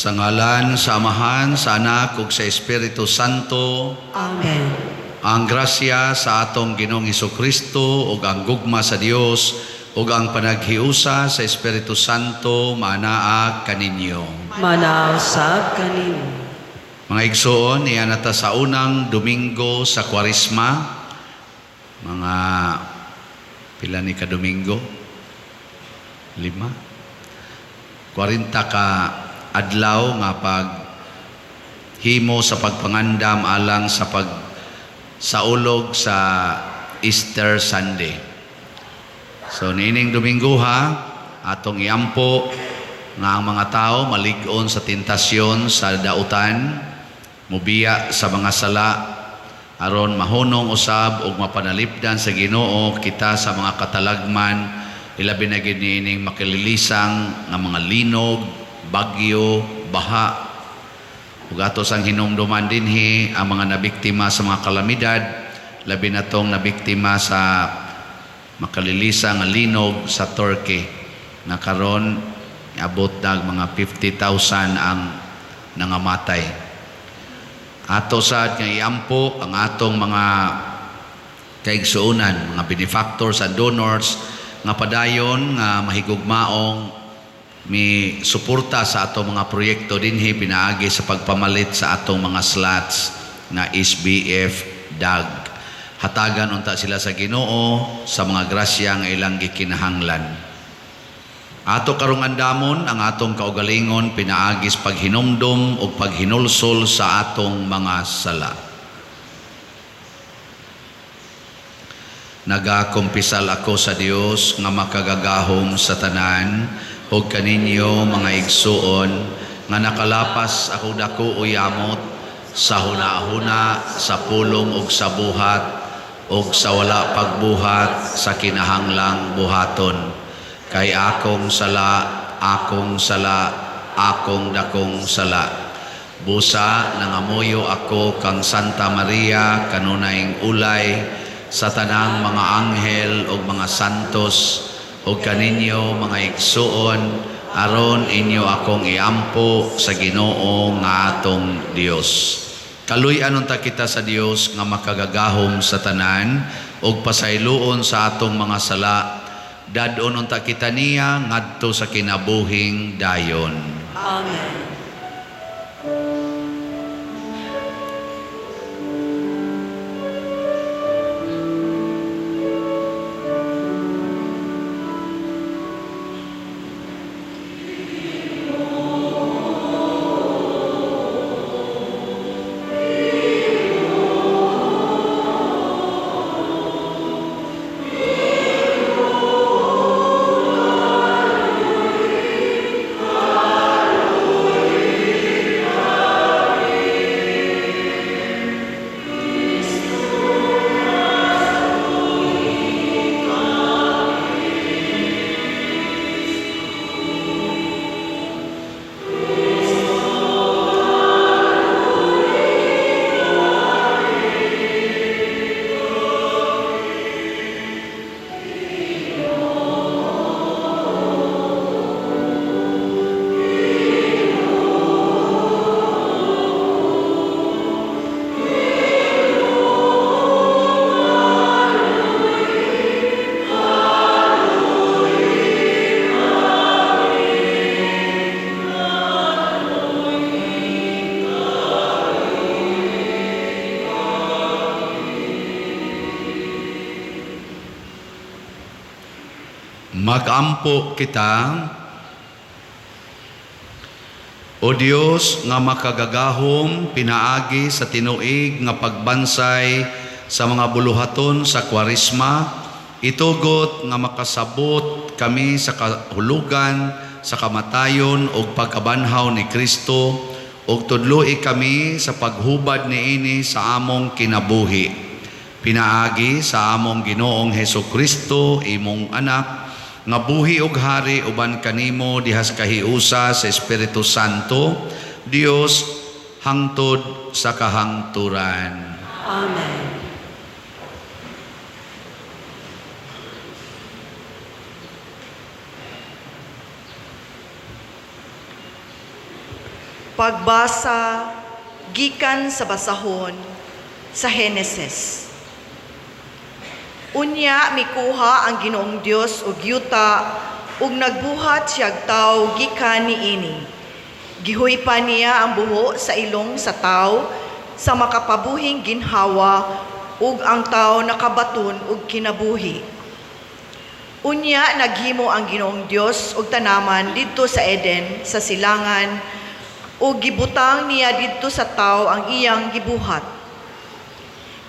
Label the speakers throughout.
Speaker 1: Sa ngalan sa Amahan, sa Anak ug sa Espiritu Santo.
Speaker 2: Amen.
Speaker 1: Ang grasya sa atong Ginoong Kristo ug ang gugma sa Dios ug ang panaghiusa sa Espiritu Santo maanaa kaninyo.
Speaker 2: Manaa usab kanimo.
Speaker 1: Mga igsoon, niana ta sa unang Domingo sa Kwaresma. Mga pila ni ka Domingo? 5. 40 ka adlaw nga pag himo sa pagpangandam alang sa pag saulog sa Easter Sunday. So niining Domingo ha, atong iampo nga ang mga tao malig-on sa tentasyon sa dautan, mubiya sa mga sala aron mahunong usab ug mapanalipdan sa Ginoo kita sa mga katalagman, ilabi na gid niining makililisang nga mga linog, bagyo, baha. Ug ato sang hinumduman dinhi ang mga nabiktima sa mga kalamidad, labi na tong nabiktima sa makalilisa nga linog sa Turkey na karon abot nag mga 50,000 ang nangamatay. Ato sad nga iampo ang atong mga kaigsuonan, mga benefactors and donors nga padayon nga mahigugmaong mi suporta sa atong mga proyekto dinhi pinaagi sa pagpamalit sa atong mga slots nga SBF DAG. Hatagan unta sila sa Ginoo sa mga grasya nga ilang gikinahanglan. Ato karong andamon ang atong kaugalingon pinaagi sa paghinumdom ug paghinulsol sa atong mga sala. Nagakumpisal ako sa Dios nga makagagahom sa tanan ug kaninyo mga igsuon nga nakalapas ako dako o yamot sa hunahuna, sa pulong ug sa buhat ug sa wala pagbuhat sa kinahanglang buhaton. Kay akong sala, akong sala, akong dakong sala. Busa nangamuyo ako kang Santa Maria kanunayng ulay sa tanang mga anghel ug mga santos ug kaninyo mga igsuon aron inyo akong iampo sa Ginoo nga atong Dios. Kaluy-an unta kita sa Dios nga makagagahom sa tanan ug pasayloon sa atong mga sala. Dad-on unta kita niya ngadto sa kinabuhing dayon.
Speaker 2: Amen.
Speaker 1: Magampo kita. O Dios nga makagagahom pinaagi sa tinuig nga pagbansay sa mga buluhaton sa Kwaresma, itugot nga makasabot kami sa kahulugan sa kamatayon ug pagkabanhaw ni Kristo ug tudloi kami sa paghubad niini sa among kinabuhi. Pinaagi sa among Ginoong Hesukristo, imong anak, nga buhi ug hari uban kanimo dihas kahiusa sa Espiritu Santo, Dios hangtod sa kahangturan.
Speaker 2: Amen.
Speaker 3: Pagbasa gikan sa basahon sa Henesis. Unya mikuha ang Ginoong Dios og yuta ug nagbuhat siyag tawo gikan niini. Gihuypa niya ang buho sa ilong sa tawo sa makapabuhing ginhawa ug ang tawo nakabaton og kinabuhi. Unya naghimo ang Ginoong Dios og tanaman didto sa Eden sa silangan ug gibutang niya didto sa tawo ang iyang gibuhat.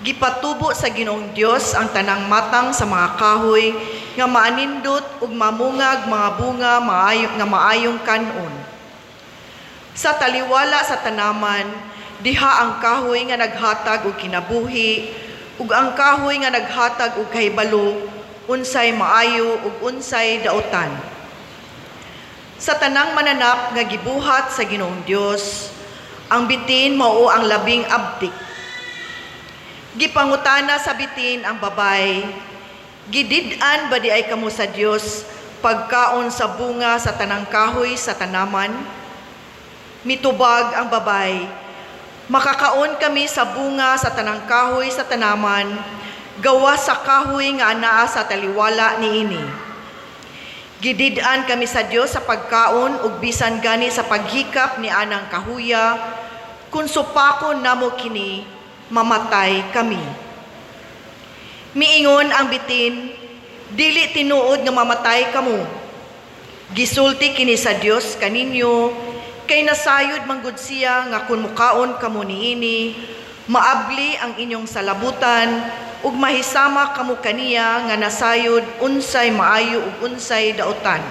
Speaker 3: Gipatubo sa Ginoong Dios ang tanang matang sa mga kahoy nga maanindot ug mamungag mga bunga maayo nga maayong kan-on. Sa taliwala sa tanaman, diha ang kahoy nga naghatag og kinabuhi ug ang kahoy nga naghatag og kahibalo unsay maayo ug unsay dautan. Sa tanang mananap nga gibuhat sa Ginoong Dios, ang bitin mao ang labing abtik. Gipangutana sa bitin ang babay, "Gidid-an ba diay kamo sa Dios pagkaon sa bunga sa tanang kahoy sa tanaman?" Mitubag ang babay, "Makakaon kami sa bunga sa tanang kahoy sa tanaman, gawas sa kahoy nga anaa sa taliwala niini. Gidid-an kami sa Dios sa pagkaon ug bisan gani sa paghikap ni anang kahuya, kung supakon namo kini, mamatay kami." Miingon ang bitin, "Dili tinuod nga mamatay kamo. Gisulti kini sa Dios kaninyo, kay nasayod manggod siya nga kung mukaon kamo niini, maabli ang inyong salabutan ug mahisama kamo kaniya nga nasayod unsay maayo ug unsay dautan."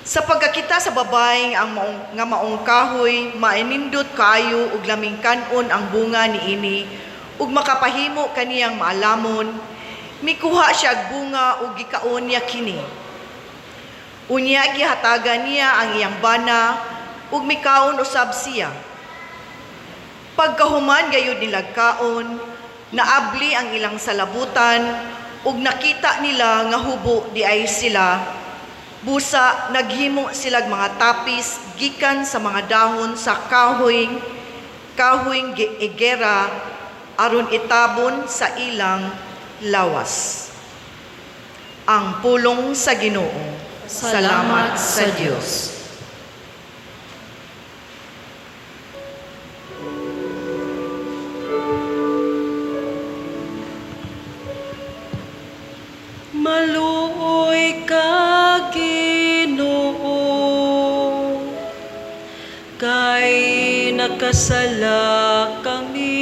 Speaker 3: Sa pagkakita sa babay ang maong, nga maong kahoy mainindot kaayo ug laming kan-on ang bunga niini ug makapahimo kaniyang maalamon, mikuha siya og bunga ug gikaon niya kini. Unya gihatagan niya ang iyang bana ug mikaon usab siya. Pagkahuman gayud nilag kaon, naabli ang ilang salabutan ug nakita nila nga hubo diay sila. Busa naghimo silag mga tapis gikan sa mga dahon sa kahoy higera aron itabon sa ilang lawas. Ang pulong sa Ginoo.
Speaker 2: Salamat sa Dios. Maluoy ka, Ginoo, kay nakasala kami.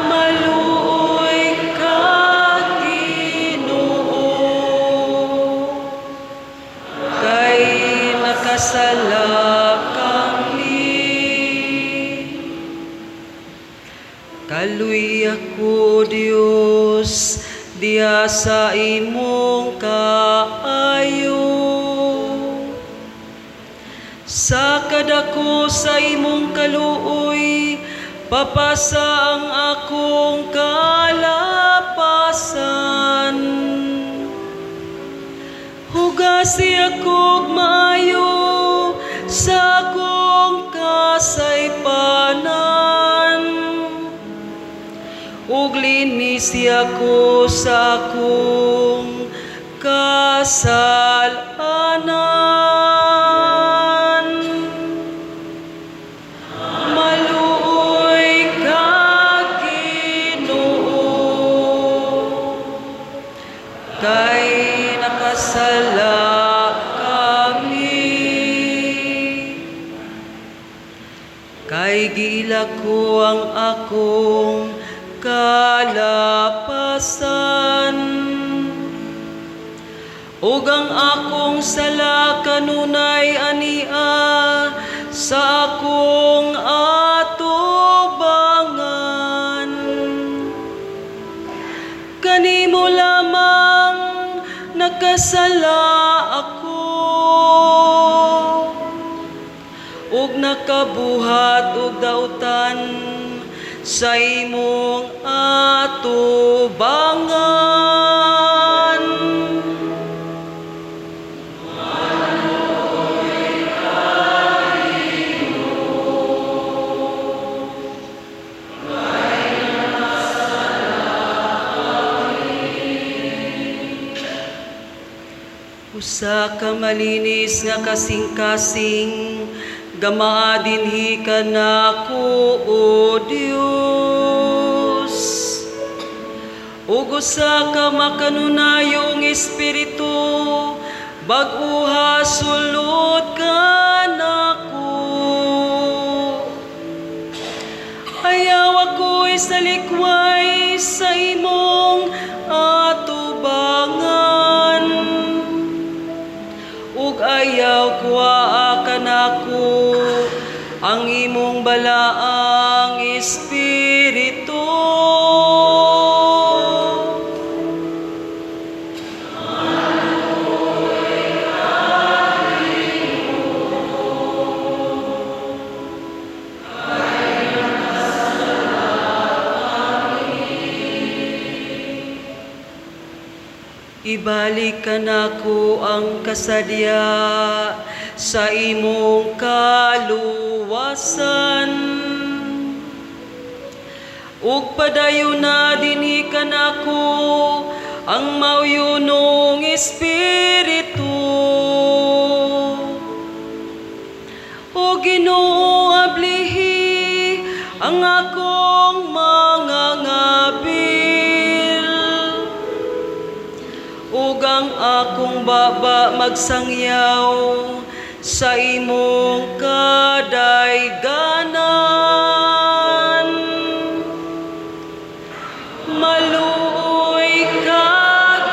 Speaker 2: Maluoy ka, Ginoo, kay nakasala kami. Kaluy ako, Dios, diha sa imong kaayo. Sa kadako sa imong kaluoy, papasa ang akong kalapasan. Hugasi ako'g maayo sa akong kasaypanan, ug linisi ako sa akong kasalanan. Maluoy ka, Ginoo, kay nakasala kami. Kay giila ko ang akong kalapasan, ug ang akong sala kanunay ania sa akong atubangan. Kanimo lamang nakasala ako, ug nakabuhat og dautan sa imong atubangan. Usa ka malinis nga kasing-kasing, gamaa dinhi kanako, O Dios. Ug usa ka makanunayong espiritu, bag-uha sulod kanako. Ayaw ako isalikway sa imong atubangan, ug ayaw kuhaa kanako ang imong balaang espiritu. Ibalik kanako ang kasadya sa imong kaluwasan. Ug padayuna dinhi kanako ang mauyonong espiritu. O Ginoo, ablihi ang akong mga ngabil, ug ang akong baba magsangyaw sa imong kadayganan. Maluoy ka,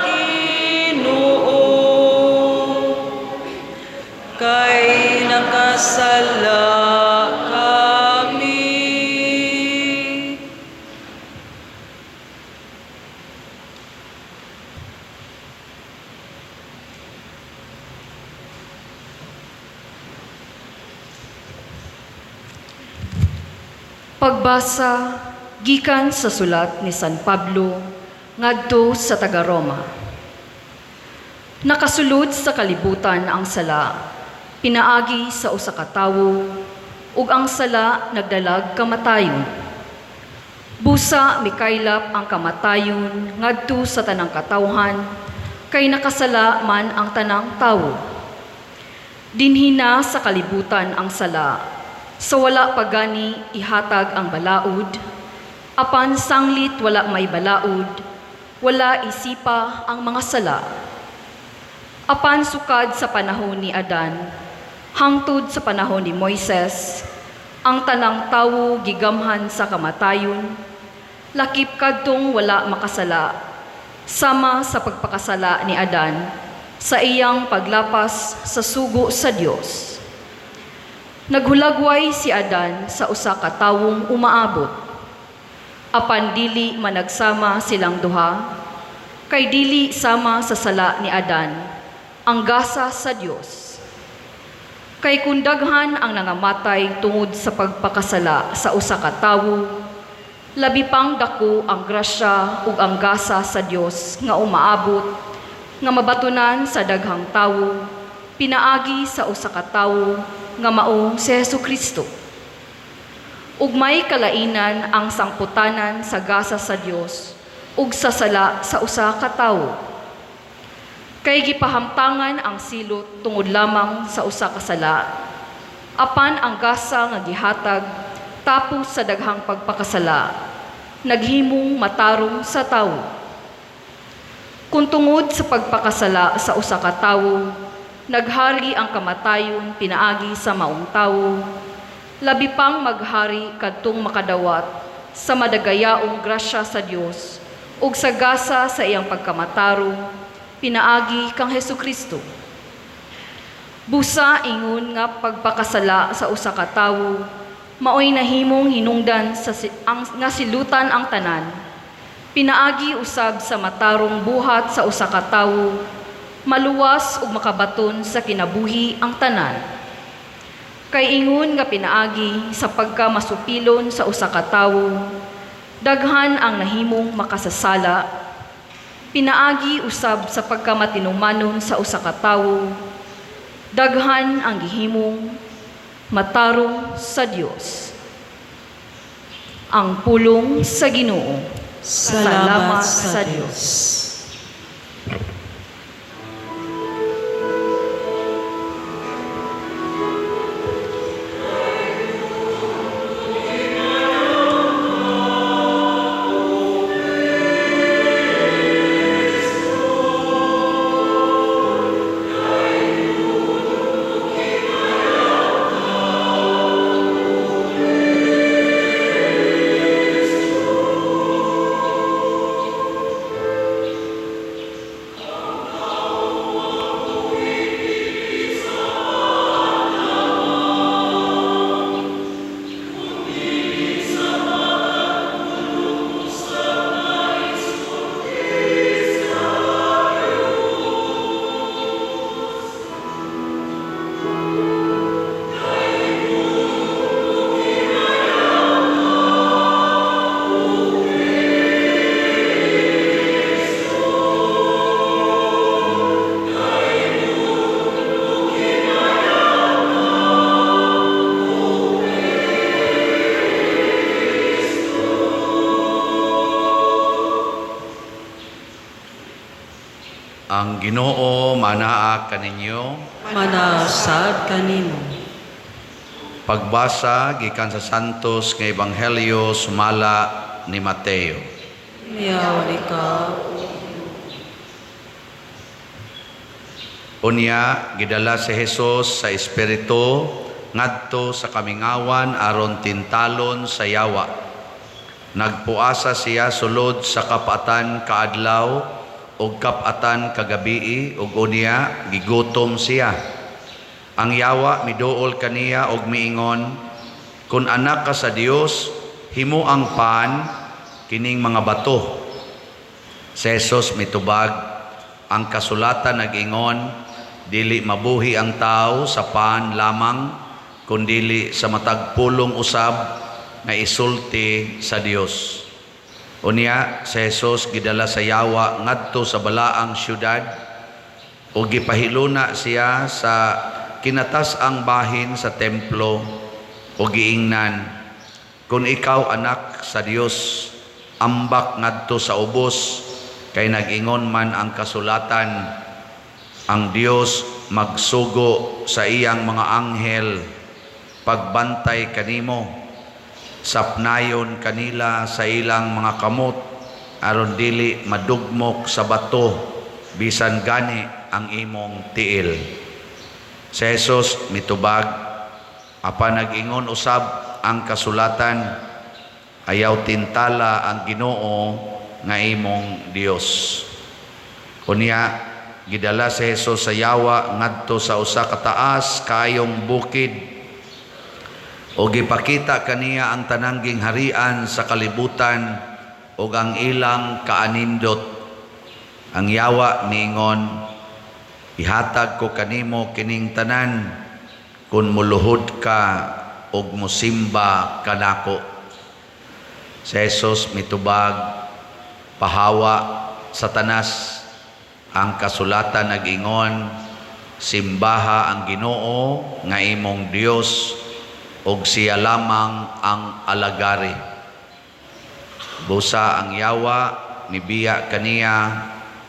Speaker 2: Ginoo, kay nakasala kami.
Speaker 4: Pagbasa gikan sa sulat ni San Pablo ngadto sa taga-Roma. Nakasulod sa kalibutan ang sala, pinaagi sa usa ka tawo, ug ang sala nagdalag kamatayon. Busa mikaylap ang kamatayon ngadto sa tanang katawhan, kay nakasala man ang tanang tawo. Dinhi na sa kalibutan ang sala, sa wala pa gani ihatag ang balaod, apan sanglit wala may balaod, wala isipa ang mga sala. Apan sukad sa panahon ni Adan, hangtod sa panahon ni Moises, ang tanang tawo gigamhan sa kamatayon, lakip kadtong wala makasala, sama sa pagpakasala ni Adan, sa iyang paglapas sa sugo sa Dios. Naghulagway si Adan sa usa ka tawong umaabot. Apan dili managsama silang duha, kay dili sama sa sala ni Adan ang gasa sa Dios. Kay kun daghan ang nangamatay tungod sa pagpakasala sa usa ka tawo, labi pang dako ang grasya ug ang gasa sa Dios nga umaabot, nga mabatunan sa daghang tawo, pinaagi sa usa ka tawo nga mao si Hesukristo. Ug may kalainan ang sangputanan sa gasa sa Dios ug sa sala sa usa ka tawo. Kay gipahamtangan ang silot tungod lamang sa usa ka sala, apan ang gasa nga gihatag tapos sa daghang pagpakasala, naghimong matarong sa tawo. Kung tungod sa pagpakasala sa usa ka tawo, naghari ang kamatayon pinaagi sa maong tawo, labi pang maghari kadtong makadawat sa madagayaong grasya sa Dios ug sa gasa sa iyang pagkamatarong pinaagi kang Hesukristo. Busa ingon nga pagpakasala sa usa ka tawo maoy nahimong hinungdan sa ang, nga silutan ang tanan, pinaagi usab sa matarong buhat sa usa ka tawo, maluwas ug makabaton sa kinabuhi ang tanan. Kay ingon nga pinaagi sa pagkamasupilon sa usa ka tawo, daghan ang nahimong makasasala, pinaagi usab sa pagkamatinumanon sa usa ka tawo, daghan ang gihimong matarong sa Dios. Ang pulong sa Ginoo.
Speaker 2: Salamat sa Dios.
Speaker 1: Ang Ginoo manaa kaninyo.
Speaker 2: Manaa sad kanimo.
Speaker 1: Pagbasa gikan sa Santos nga Ebanghelyo sumala ni Mateo.
Speaker 2: Miyaw ikaw.
Speaker 1: Unya gidala si Jesus sa Espiritu ngadto sa kamingawan aron tintalon sa yawa. Nagpuasa siya sulod sa kapatan kaadlaw ug kapatan kagabii ug unya gigutom siya. Ang yawa miduol kaniya og miingon, "Kun anak ka sa Dios, himo ang pan kining mga bato." Si Jesus mitubag, ang kasulatan nag-ingon, dili mabuhi ang tao sa pan lamang, kundili sa matag pulong usab nga isulti sa Dios. Unya si Jesus gidala sa yawa ngadto sa balaang syudad ug gipahiluna siya sa kinatas-ang bahin sa templo ug giingnan, "Kung ikaw anak sa Dios, ambak ngadto sa ubos, kay nag-ingon man ang kasulatan, ang Dios magsugo sa iyang mga anghel pagbantay kanimo, sapnayon kanila sa ilang mga kamot aron dili madugmok sa bato bisan gani ang imong tiil." Si Jesus mitubag, apan nag-ingon usab ang kasulatan, ayaw tintala ang Ginoo nga imong Dios. Unya gidala si Jesus sa yawa ngadto sa usa ka taas kaayong bukid ug gipakita kaniya ang tanang gingharian sa kalibutan ug ang ilang kaanindot. Ang yawa miingon, "Ihatag ko kanimo kining tanan kun muluhod ka ug mosimba kanako." Si Jesus mitubag, "Pahawa, Satanas, ang kasulatan nag-ingon, simbaha ang Ginoo nga imong Dios ug siya lamang ang alagari." Busa ang yawa mibiya kaniya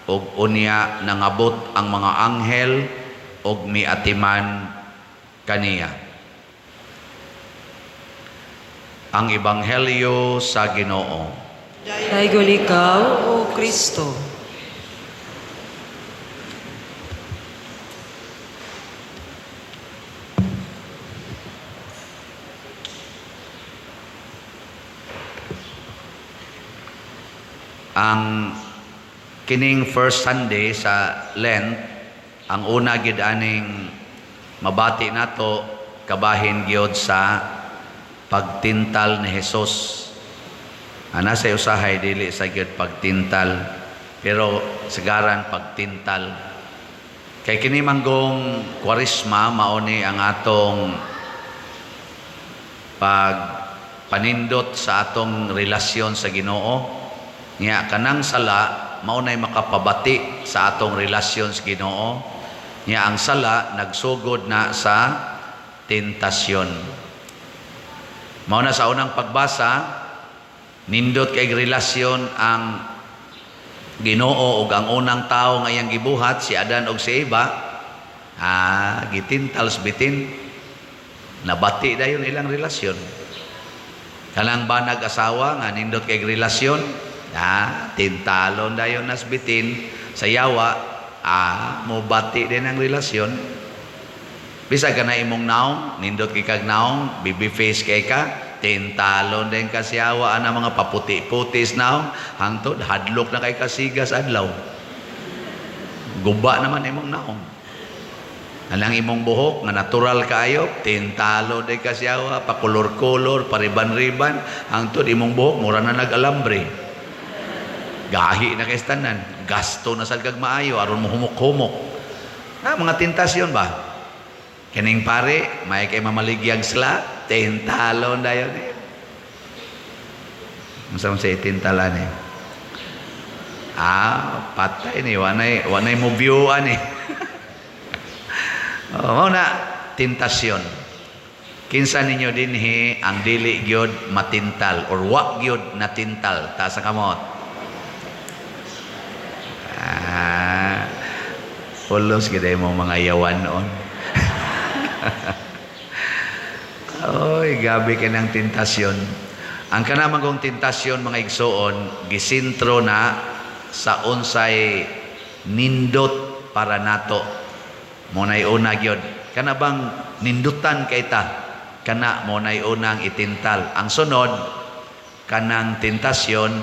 Speaker 1: ug unya nangabot ang mga anghel ug miatiman kaniya. Ang Ebanghelyo sa Ginoo.
Speaker 2: Daygon ikaw, O Kristo.
Speaker 1: Ang kining first Sunday sa Lent, ang una gid aning mabati nato kabahin gyud sa pagtintal ni Jesus. Ana sa usahay dili sa gyud pagtintal, pero sigaran pagtintal. Kay kini manggong Kwaresma mao ni ang atong pagpanindot sa atong relasyon sa Ginoo. Nya kanang sala mao nay makapabati sa atong relasyon sa Ginoo. Nya ang sala nagsugod na sa tentasyon. Mao na sa unang pagbasa, nindot kay relasyon ang Ginoo ug ang unang tawo nga iyang gibuhat si Adan ug si Eva, gitintal bitin, nabati dayon ilang relasyon. Kanang banag asawa nga nindot kay relasyon, tintalon dayon nas bitin sa yawa, mobati din ang relasyon. Bisag ka na imong naong, nindot kay kag naong, baby face kay ka, tintalon din ka siyawa ana mga paputi-putis naong, hangtod hadlok na kay kasigas adlaw. Guba naman imong naong. Anang imong buhok nga natural kaayo, tintalo din ka siyawa, pakulor-kulor, pariban-riban, hangtod imong buhok mura na nag-alambre. Gahi na kay tanan, gasto na sad kag maayo aron mo humok-humok. Mga tentasyon ba? Kining pare, may kay mamaligyag sila, tintalon dayon eh. Unsa man say tintalan eh? Patay ni, wanay mo view ani. Oh, mao na tentasyon. Kinsa ninyo dinhi ang dili gyud matintal or wa gyud natintal? Taas ang kamot. Pulos gid mo mga yawan noon. Oy, gabi kay ng tentasyon. Ang kanamang kong tentasyon, mga igsoon, gisintro na sa unsay nindot para nato. Mo nay una gyud. Kana bang nindutan kay ta? Kana mo nay unang itintal. Ang sunod kanang tentasyon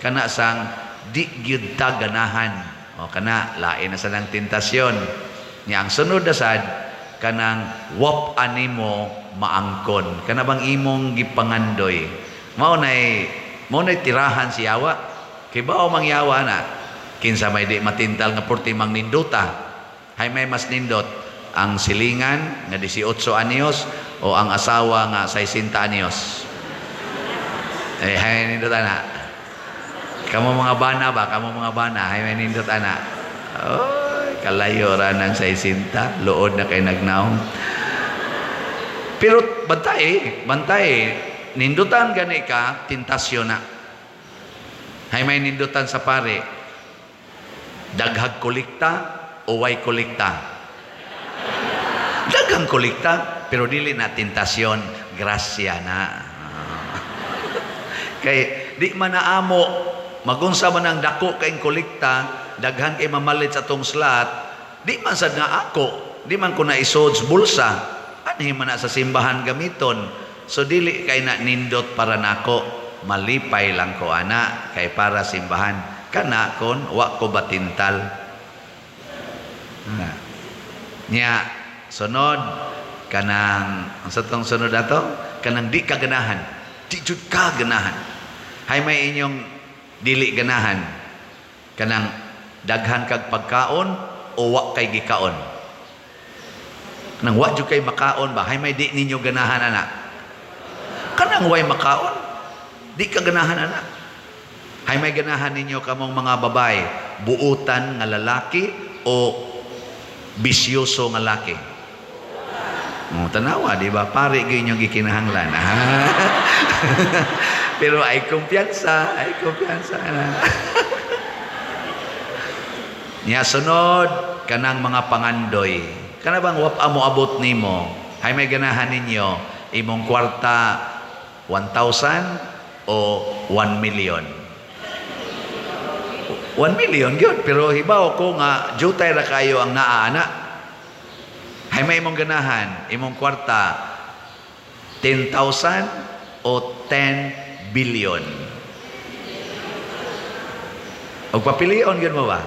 Speaker 1: kana sang di gyud ta ganahan. O kana lain na sa nang tentasyon. Nya ang sunod na sad kanang wap animo maangkon. Kana bang imong gipangandoy. Mao nay tirahan si yawa. Kay bao mang yawa na kinsa may di matintal nga purti mang ninduta. Hay may mas nindot ang silingan nga 18 anyos o ang asawa nga 60 anyos. Eh, hay nindot ana. Kamo mga bana ba? Kamo mga bana, hay may nindot ana. Oy, kalayo ra nang 60, luod na kay nagnaong. Pero bantay, bantay, nindutan gani ka, tentasyon na. Hay may nindutan sa pare, daghag kolekta o way kolekta? Daghang kolekta, pero dili na tentasyon, grasya na. Kay di man naamo, magunsa man ang dako kay kolekta, daghan kay mamalit sa atong slot, di man sad nga ako, di man ko na isod sa bulsa, anhi man na sa simbahan gamiton. So dili kay na nindot para nako, malipay lang ko ana kay para simbahan. Kana kon wa ko batintal. Na. Nya sunod kanang ang sa tong sunod ato kanang di ka ganahan, di jud ka ganahan. Hay may inyong dili ganahan kanang daghan kag pagkaon o wa kay gikaon. Nang wa jud kay makaon ba, hay may di ninyo ganahan ana. Kanang way makaon, di ka ganahan ana. Hay may ganahan ninyo kamong mga babae, buutan nga lalaki o bisyoso nga laki? Oh, tanawa, di ba? Pare gyud inyong gikinahanglan. Pero ay kumpiyansa na. Nya sunod kanang mga pangandoy. Kana bang wap amo abot nimo? Hay may ganahan ninyo imong kwarta 1,000 o 1 million? 1 million gyud, pero hibaw ko nga jutay ra kayo ang naa ana. Hay may imong ganahan, imong kwarta 10,000 o 10 billion? Og papilion gyud mo ba?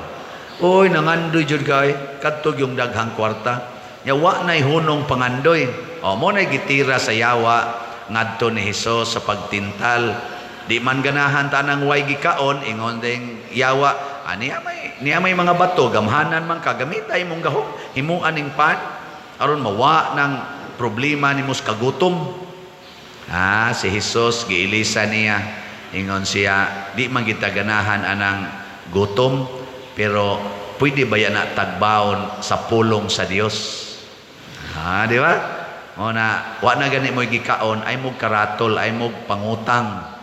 Speaker 1: Uy, nangandoy jud kay kadto yung daghang kwarta. Nya wa nay hunong pangandoy. O mo nay gitira sa yawa ngadto ni Hesus sa pagtintal. Di man ganahan tanang way gikaon, ingon ding yawa, niya may mga bato, gamhanan man ka, gamitay imong gahom, himuan ning pan aron mawa ng problema nimo sa kagutom. Ah, si Hesus giilisa niya, ingon siya, di man kita ganahan anang gutom, pero pwede ba yan na tagbaon sa pulong sa Dios? Ah, di ba? O na, wa na gani mo gikaon, ay mo karatol, ay mo pangutang.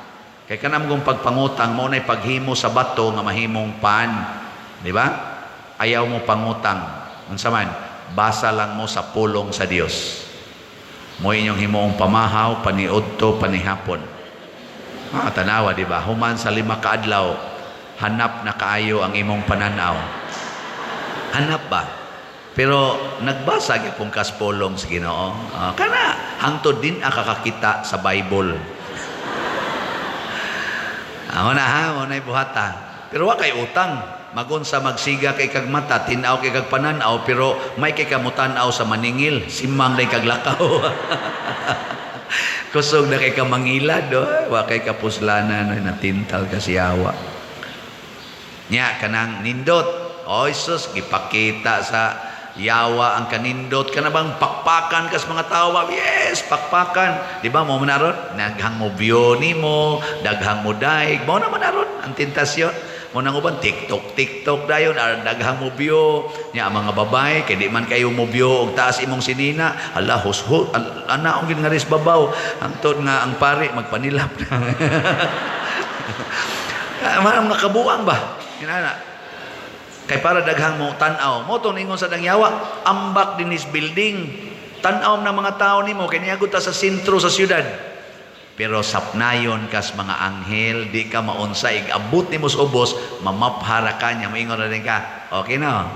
Speaker 1: Kay kanam kong pagpangutang, mo na'y paghimo sa bato nga mahimong pan. Di ba? Ayaw mo pangutang. Unsa man, basa lang mo sa pulong sa Dios. Mo inyong himuong pamahaw, paniudto, panihapon. Ah, tanawa, di ba? Human sa 5 ka adlaw, hanap na kaayo ang imong pananaw. Hanap ba? Pero nagbasa gyud kas pulong sa Ginoo. Kana hangtod din akakakita sa Bible. Amo na ha, mo na buhata. Pero wa kay utang. Magun sa magsiga kay kag mata, tin-aw kay kag pananaw, pero may kay kamutan-aw sa maningil, simang day kag lakaw. Kusog na kay ka mangilad, oh. Wa kay kapuslanan, oy, natintal ka siyawa. Nya kanang nindot. Oy sus, gipakita sa yawa ang kanindot. Kana bang pakpakan kas mga tawo? Yes, pakpakan. Di ba mo manaron? Daghang mo view nimo, daghang mo daig. Mao na manaron ang tentasyon. Mo nang uban TikTok, TikTok dayon, daghang mo view. Nya ang mga babae kay di man kayo mo view og taas imong sinina. Ala hushot, ana ang gingaris babaw. Hangtod nga ang pare magpanilap na. Mga kabuang ba? Inana. Kay para daghang mo tan-aw. Mao to ningon sa dangyawa, ambak dinis building. Tan-aw ng mga tao nimo kay niagod ta sa sentro sa syudad. Pero sapnayon kas mga anghel, di ka maunsa, igabot nimo sa ubos, mamaphara ka niya, moingon na din ka. Okay na.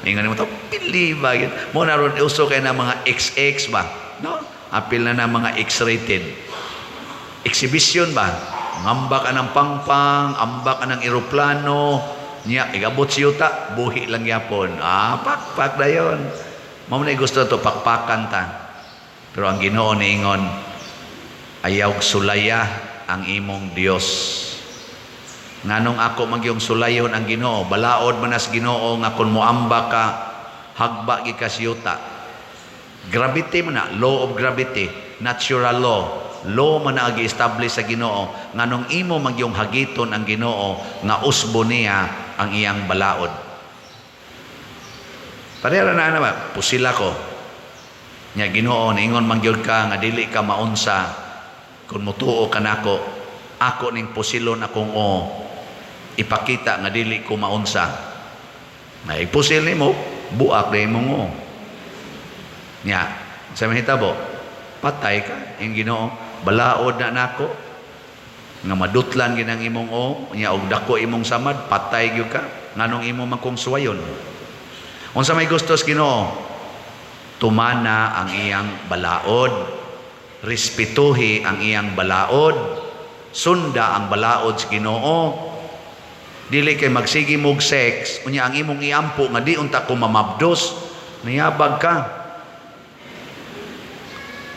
Speaker 1: Moingon nimo to, pili ba yun? Mo na ron uso kay na mga XX ba? No? Apil na na mga X-rated. Exhibition ba? Ngamba ka ng pangpang, amba ka ng eroplano, niya, igabot siyuta, buhi lang yapon. Ah, pakpak na yun. Mao na gusto to, pakpakan ta. Pero ang Ginoo niingon, ayaw sulaya ang imong Dios. Nganong ako magyong sulayon ang Ginoo, balaod man as Ginoo nga kung moamba ka, hagba gi ka siyuta. Gravity man na, law of gravity, natural law. Law man na gi-establish sa Ginoo nganong imo magyong hagiton ang Ginoo nga usbo niya ang iyang balaod. Pareha na na ba? Pusila ko. Nya Ginoo, niingon man gyud ka nga dili ka maunsa kung mutuo ka nako, ako ning pusilon akong o ipakita nga dili ko maunsa. Na ipusil nimo, buak na imong o. Nya, sa mahitabo, patay ka ing Ginoo, balaod na nako nga madutlan gid ang imong o, nya og dako imong samad, patay gyud ka nganong imo man kong suwayon. Unsa may gusto sa Ginoo? Tumana ang iyang balaod, respetuhi ang iyang balaod, sunda ang balaod sa Ginoo. Dili kay magsige mog sex, unya ang imong iampo nga di unta ko mamabdos, niyabag ka.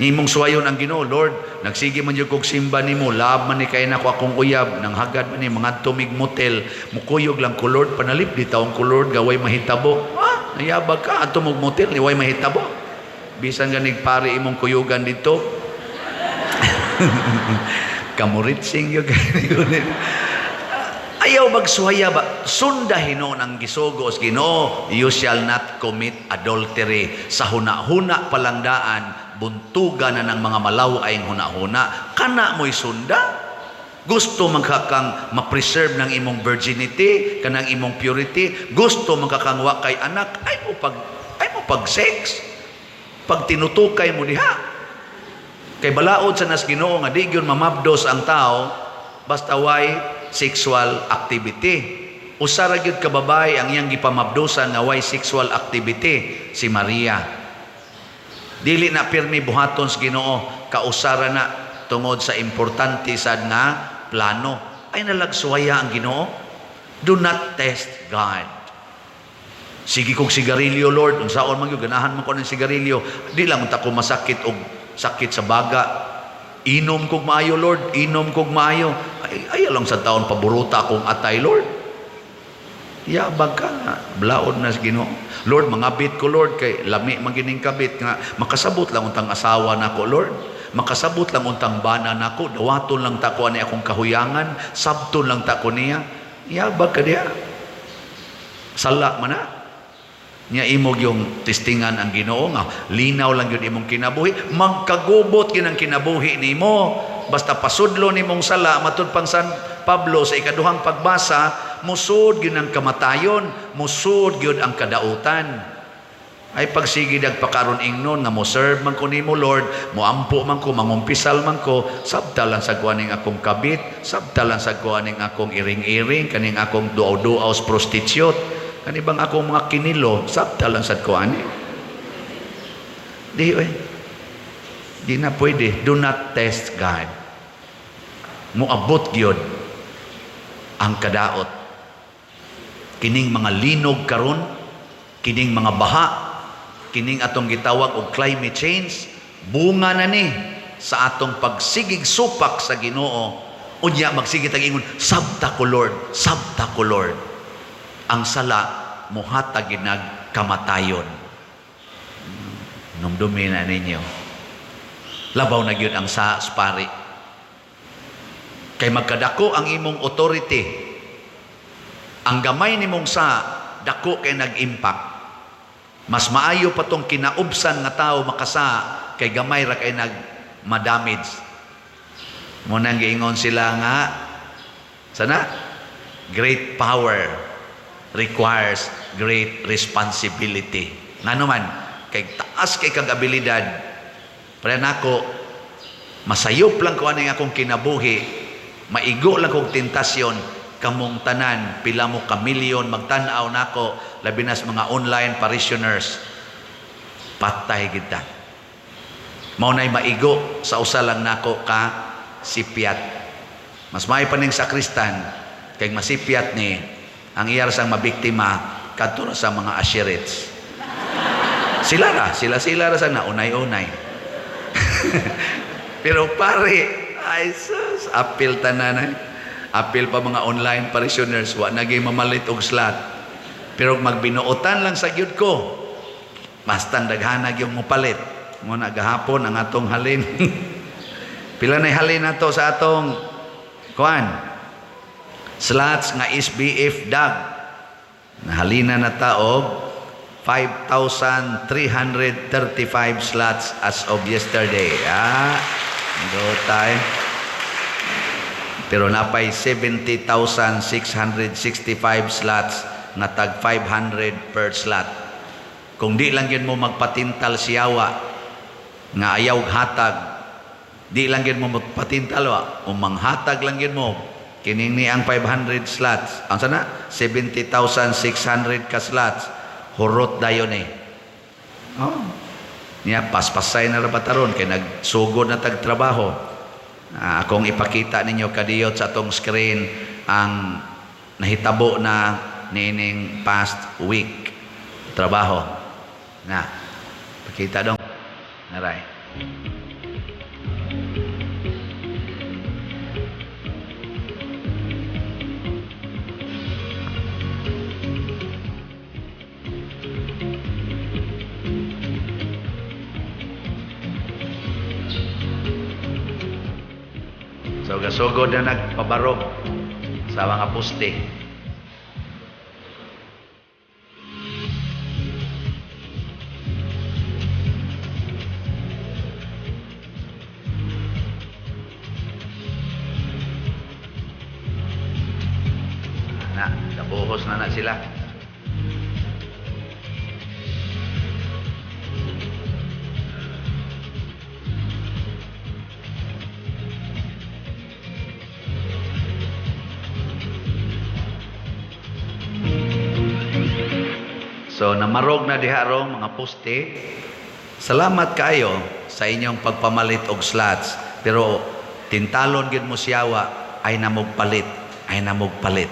Speaker 1: Imong suwayon ang Ginoo, Lord, nagsige man jud kog simba nimo, laab man ni kay nako akong uyab, nang hagad man ni mga tumig motel, mukuyog lang ko Lord, panalip di taong ko Lord, gaway mahitabo. Ah, nayabag ka, adto mog motel, ni way mahitabo. Bisan ganig pare imong kuyugan dito. Kamuritsing yun. Ayaw magsuhaya ba? Sunda hinuon ang gisugo sa Ginoo. You shall not commit adultery. Sa huna-huna palangdaan, buntugan na ng mga malaw ay huna-huna. Kana mo'y sunda? Gusto man ka kang ma-preserve ng imong virginity, kanang imong purity. Gusto man ka kang wa kay anak, ay mo pag sex. Pag tinutukay mo diha. Kay balaod sa nas Ginoo nga di gyud mamabdos ang tao basta way sexual activity. Usa ra gyud ka babae ang iyang gipamabdosan nga way sexual activity, si Maria. Dili na pirmi buhaton sa Ginoo, kausara na tungod sa importante sad nga plano. Ay nalagsuwaya ang Ginoo. Do not test God. Sige kog sigarilyo, Lord. Unsaon man gyud ganahan man ko ng sigarilyo. Di lang unta ko masakit og sakit sa baga. Inom kog maayo, Lord. Inom kog maayo. Ay, ayaw lang sa taon paburuta akong atay, Lord. Yabag ka nga. Blaod na sa Ginoo. Lord, mangabit ko, Lord, kay lami man gining kabit nga makasabot lang untang asawa nako, Lord. Makasabot lang untang bana nako, dawaton lang ta ko ani akong kahuyangan, sabton lang ta ko niya. Yabag ka diha. Sala man na. Nya imog yung testingan ang Ginoo nga linaw lang yun imong kinabuhi, magkagubot gyud ang kinabuhi nimo basta pasudlo nimong sala. Matud pang San Pablo sa ikaduhang pagbasa, musud gyud ang kamatayon, musud gyud ang kadautan. Ay pagsige pakaron ingnon nga mo serve man ko nimo, Lord, moampo man ko, mangumpisal man ko, sabta lang sa kuaning akong kabit, sabta lang sa kuaning akong iring-iring, kaning akong duaw-duaw sa prostitute, kani bang akong mga kinilo, sabta lang sa kuani. Di oy. Di na pwede. Do not test God. Moabot gyud ang kadaot. Kining mga linog karon, kining mga baha, kining atong gitawag og climate change, bunga na ni sa atong pagsigig supak sa Ginoo. Unya magsige tag ingon, "Sabta ko Lord, sabta ko Lord." Ang sala muhatag ginag kamatayon. Numdumi na ninyo. Labaw na gyud ang sa pari. Kay magkadako ang imong authority. Ang gamay nimong sa dako kay nag-impact. Mas maayo pa tong kinaubsan nga tao makasa kay gamay ra kay nag madamage. Mo nang giingon sila nga sana great power requires great responsibility. Ngano man, kay taas kay kag abilidad. Pero nako, masayop lang ko aning akong kinabuhi, maigo lang kog tentasyon, kamong tanan, pila mo ka milyon magtan-aw nako, labi na sa mga online parishioners, patay kita. Mao na'y maigo sa usa lang nako ka sipyat. Mas may paning sakristan kay masipyat ni ang iyar sang mabiktima kadto ra sa mga asherets. Sila ra, sila ra sana unay-unay. Pero pare, ay sus, apil tanan ay. Apil pa mga online parishioners, wa naging mamalit og slot. Pero magbinuotan lang sa gyud ko. Bastang daghanag yung mupalit. Mo na gahapon ang atong halin. Pila na halin nato sa atong kuan? Slots nga SBF dag. Nahalina na ta og 5,335 slots as of yesterday. Do tayo. Pero napay 70,665 slots nga tag 500 per slot. Kung di lang yun mo magpatintal siyawa nga ayaw hatag, di lang yun mo magpatintal wa, o manghatag lang yun mo kining ni ang 500 slots. Ang sana 70,600 ka slots. Hurot dayon eh. Oh. Niya paspasay na ra taron kay nagsugod na tag trabaho. Akong ipakita ninyo kadiyot sa atong screen ang nahitabo na niining past week trabaho. Na, pakita dong. Naray. So gasugod na nagpabarog sa mga poste. Na, nabuhos na na sila. So namarog na diha rong mga poste. Salamat kayo sa inyong pagpamalit og slots, pero tintalon gyud mo siyawa ay namugpalit, ay namugpalit.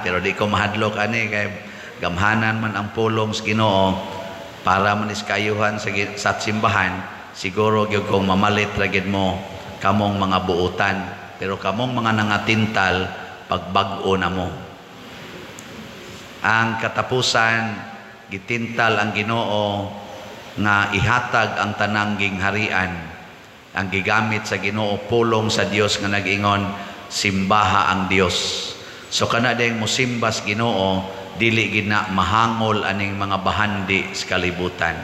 Speaker 1: Pero di ko mahadlok ani kay gamhanan man ang pulong sa Ginoo para man is kaayuhan sa simbahan. Siguro gyud kung mamalit ra gyud mo kamong mga buotan, pero kamong mga nangatintal pagbag-o na mo. Ang katapusan, gitintal ang Ginoo nga ihatag ang tanang gingharian. Ang gigamit sa Ginoo pulong sa Dios nga nag-ingon, simbaha ang Dios. So kana dayong mosimbas Ginoo, dili gid na mahangol aning mga bahandi sa kalibutan.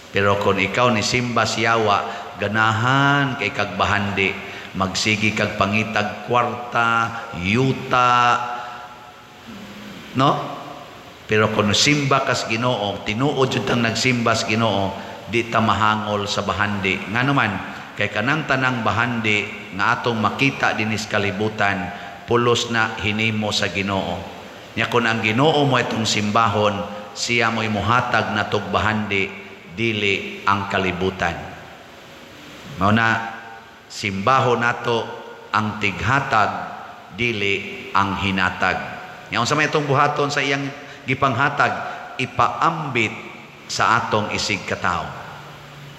Speaker 1: Pero kung ikaw ni simbas yawa, ganahan kay kag bahandi, magsigi kag pangitag kwarta, yuta, no? Pero kung simba kas Ginoo, tinuod jud tang nagsimba sa Ginoo, di ta mahangol sa bahandi. Ngano man, kay kanang tanang bahandi nga atong makita dinis kalibutan, pulos na hinimo sa Ginoo. Nya kun ang Ginoo mo itong simbahon, siya mo'y muhatag na tog bahandi, dili ang kalibutan. Mao na simbahon nato ang tighatag, dili ang hinatag. Nya unsa may itong buhaton sa iyang gipanghatag, ipaambit sa atong isig katawo.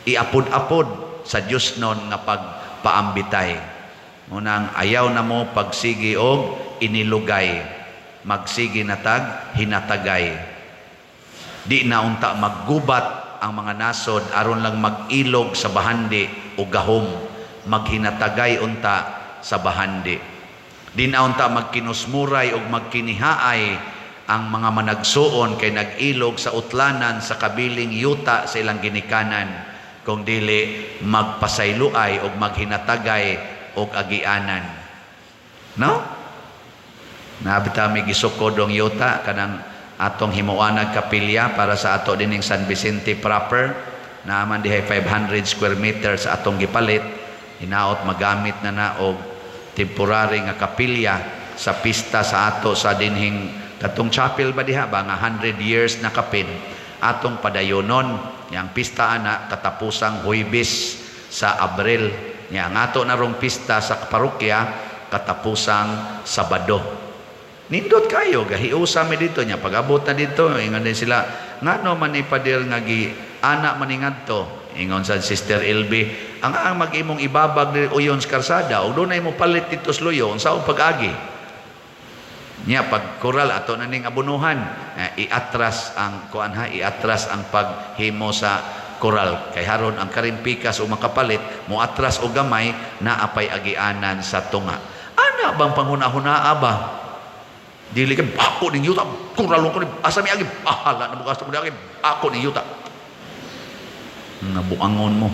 Speaker 1: Iapod-apod sa Dios nun nga pagpaambitay. Munang ayaw na mo pagsigi og inilugay, magsigi na tag hinatagay. Di na unta maggubat ang mga nasod aron lang mag-ilog sa bahandi o gahom, maghinatagay unta sa bahandi. Di na unta magkinusmuray og magkinihaay ang mga managsuon kay nag-ilog sa utlanan sa kabiling yuta sa ilang ginikanan, kung dili magpasayloay og maghinatagay og agianan. No? Naa bitaw mi gisukod og yuta kanang atong himuanag kapilya para sa ato dining San Vicente proper. Naa man dihay 500 square meters atong gipalit. Hinaot magamit na na og temporary nga kapilya sa pista sa ato sa dinhing katong chapel ba diha ba nga 100 years na kapin atong padayonon. Yang pista ana katapusang Huwebes sa Abril. Nya ang ato na rong pista sa parokya katapusang Sabado. Nindot kayo, gahiusa mi dito nya pag-abot na dito, ingon din sila, ngano man ni pader nga gi ana man ni ngadto. Ingon sa Sister LB, ang mag-imong ibabag diri uyon sa karsada ug dunay mo palit dito sa luyo, unsa pag-agi? Nya pag koral ato na ning abunuhan, eh, iatras ang kuan ha, iatras ang paghimo sa koral kay haron ang karimpikas o makapalit mo atras og gamay naa pay agianan sa tunga. Ana bang panghuna-hunaa ba? Dili kay ako ning yuta, kuralon ko ni asa mi agi, bahala na bukas mo agi, ako ning yuta. Nabuangon mo.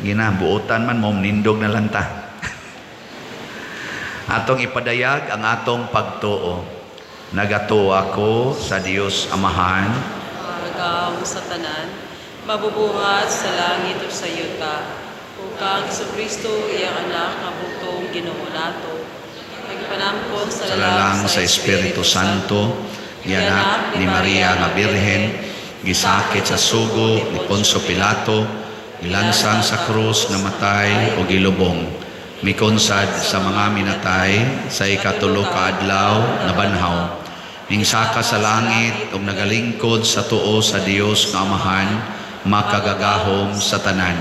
Speaker 1: Ginabuotan man mo, nindog na lang ta. Atong ipadayag ang atong pagtuo. Nagatuo ako sa Dios Amahan,
Speaker 2: Makagagahom sa tanan, mabubuhat sa langit ug sa yuta, ug kang Kristo iyang anak nga bugtong Ginoo nato. Nagpanampong sa
Speaker 1: sa lalang sa Espiritu Santo, gianak ni Maria nga Birhen, gisakit sa sugo ni Poncio Pilato, gilansang sa krus, namatay o gilubong, mikonsad sa mga minatay, sa ikatulo ka adlaw nabanhaw, mingsaka sa langit ug nagalingkod sa tuo sa Dios nga Amahan makagagahom sa tanan.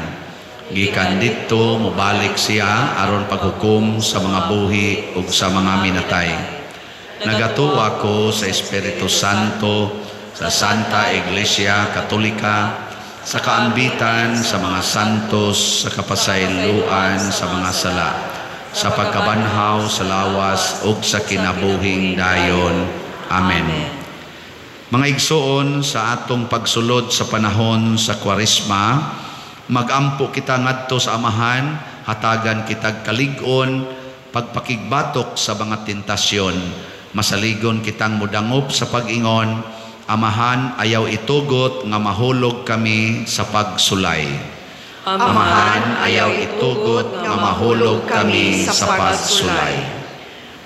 Speaker 1: Gikan didto mobalik siya aron paghukom sa mga buhi ug sa mga minatay. Nagatuo ako sa Espiritu Santo, sa Santa Iglesia Katolika, sa kaambitan sa mga santos, sa kapasayloan sa mga sala, sa pagkabanhaw sa lawas ug sa kinabuhing dayon. Amen. Mga igsoon, sa atong pagsulod sa panahon sa Kwaresma, magampo kita ngadto sa Amahan, hatagan kitag kalig-on, pagpakigbatok sa mga tentasyon. Masaligon kitang mudangop sa pag-ingon, "Amahan, ayaw itugot nga mahulog kami sa pagsulay." Amahan, ayaw itugot nga mahulog kami sa pagsulay.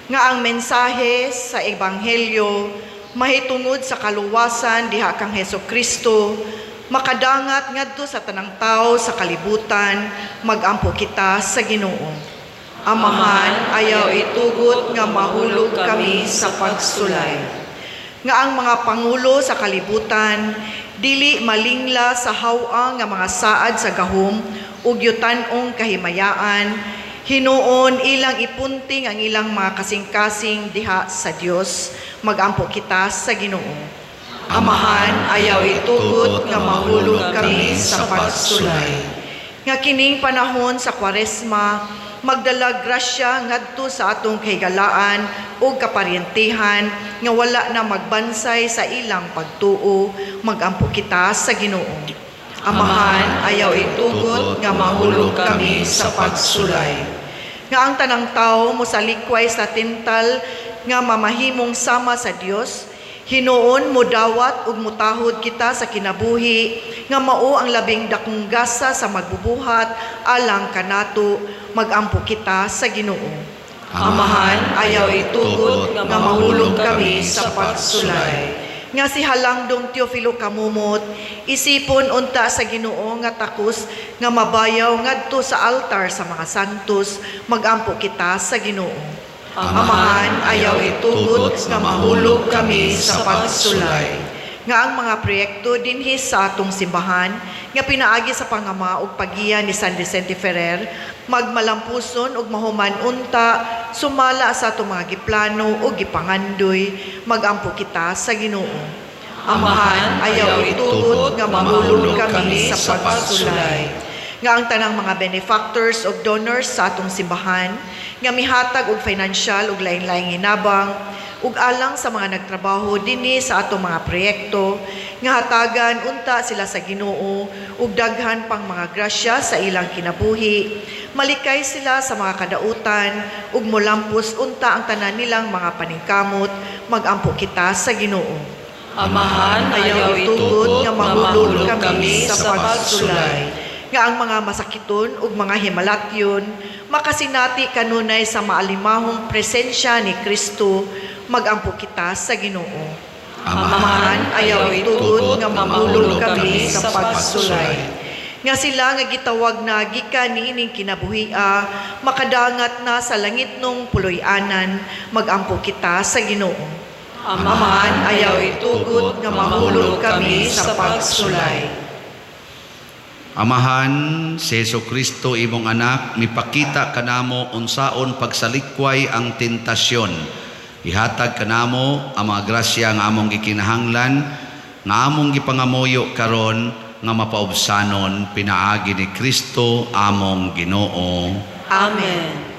Speaker 3: Nga ang mensahe sa Ebanghelyo mahitungod sa kaluwasan diha kang Heso Kristo makadangat ngadto sa tanang tao sa kalibutan, magampo kita sa Ginoo. Amahan, ayaw itugot nga mahulog kami sa pagsulay. Nga ang mga pangulo sa kalibutan dili malingla sa haw-ang nga mga saad sa gahom ug yutan-ong kahimayaan, hinuon ilang ipunting ang ilang mga kasing-kasing diha sa Dios, magampo kita sa Ginoo. Amahan, ayaw itugot nga mahulog kami sa pagsulay. Nga kining panahon sa Kwaresma magdala grasya ngadto sa atong kahigalaan ug kaparyentihan nga wala na magbansay sa ilang pagtuo, magampo kita sa Ginoo. Amahan, ayaw itugot nga mahulog kami sa pagsulay. Nga ang tanang tao mosalikway sa tintal nga mamahimong sama sa Dios, hinuon modawat ug mutahod kita sa kinabuhi nga mao ang labing dakong gasa sa magbubuhat alang kanato, magampo kita sa Ginoo. Amahan, ayaw itugot nga mahulog kami sa pagsulay. Nga si Halangdong Teofilo Camomot isipon unta sa Ginoo nga takos nga mabayaw ngadto sa altar sa mga santos, magampo kita sa Ginoo. Amahan, ayaw itugot nga mahulog kami sa pagsulay. Nga ang mga proyekto dinhi sa atong simbahan nga pinaagi sa pangama ug paggiya ni San Vicente Ferrer magmalampuson ug mahuman unta sumala sa atong mga giplano ug gipangandoy, magampo kita sa Ginoo. Amahan, ayaw itugot nga mahulog kami sa pagsulay. Nga ang tanang mga benefactors ug donors sa atong simbahan nga mihatag og financial ug lain-laing hinabang Ug alang sa mga nagtrabaho dinhi sa atong mga proyekto, nga hatagan unta sila sa Ginoo ug daghan pang mga grasya sa ilang kinabuhi, malikay sila sa mga kadautan ug molampos unta ang tanan nilang mga paningkamot, magampo kita sa Ginoo.
Speaker 2: Amahan,
Speaker 3: Ayaw
Speaker 2: ayaw
Speaker 3: itugot
Speaker 2: itugot
Speaker 3: nga mahulog kami sa pagsulay. Nga ang mga masakiton ug mga himalatyon makasinati kanunay sa maalimahong presensya ni Kristo, magampo kita sa Ginoo.
Speaker 1: Amahan,
Speaker 3: Amahan, ayaw itugot nga mahulog kami sa pagsulay. Nga sila nga gitawag na gikan niining kinabuhia, makadangat na sa langitnong puloy-anan, magampo kita sa Ginoo.
Speaker 2: Amahan,
Speaker 3: Amahan, ayaw itugot nga mahulog kami sa pagsulay.
Speaker 1: Amahan, si Hesus Kristo imong anak, mipakita kanamo unsaon pagsalikway ang tentasyon. Ihatag kanamo ang mga grasya nga among gikinahanglan, nga among gipangamuyo karon nga mapaubsanon pinaagi ni Kristo among Ginoo.
Speaker 3: Amen.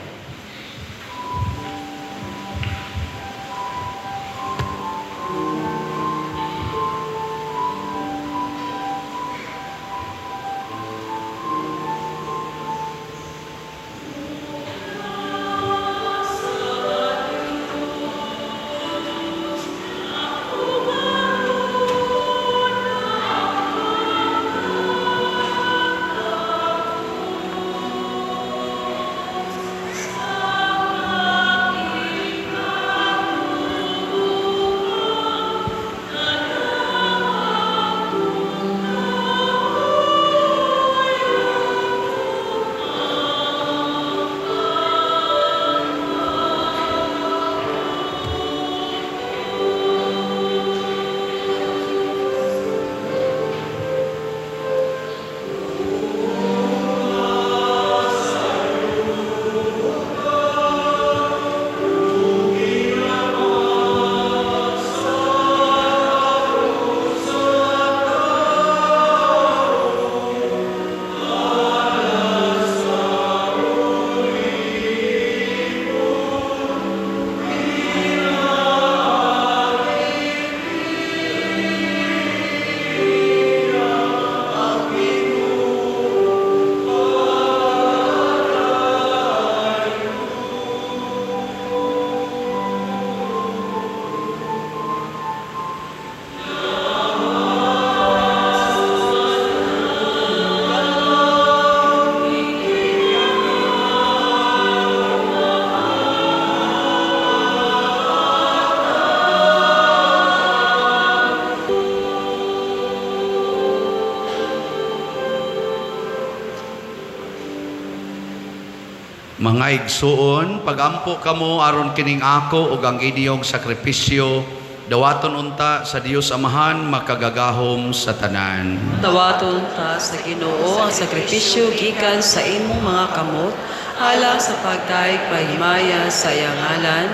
Speaker 1: Mga igsuon, pagampo kamo aron kining ako ug ang inyong sakripisyo, dawaton unta sa Dios Amahan makagagahom sa tanan.
Speaker 2: Dawaton ta sa Ginoo ang sakripisyo gikan sa imong mga kamot alang sa pagdaig pahimaya sa iyang ngalan,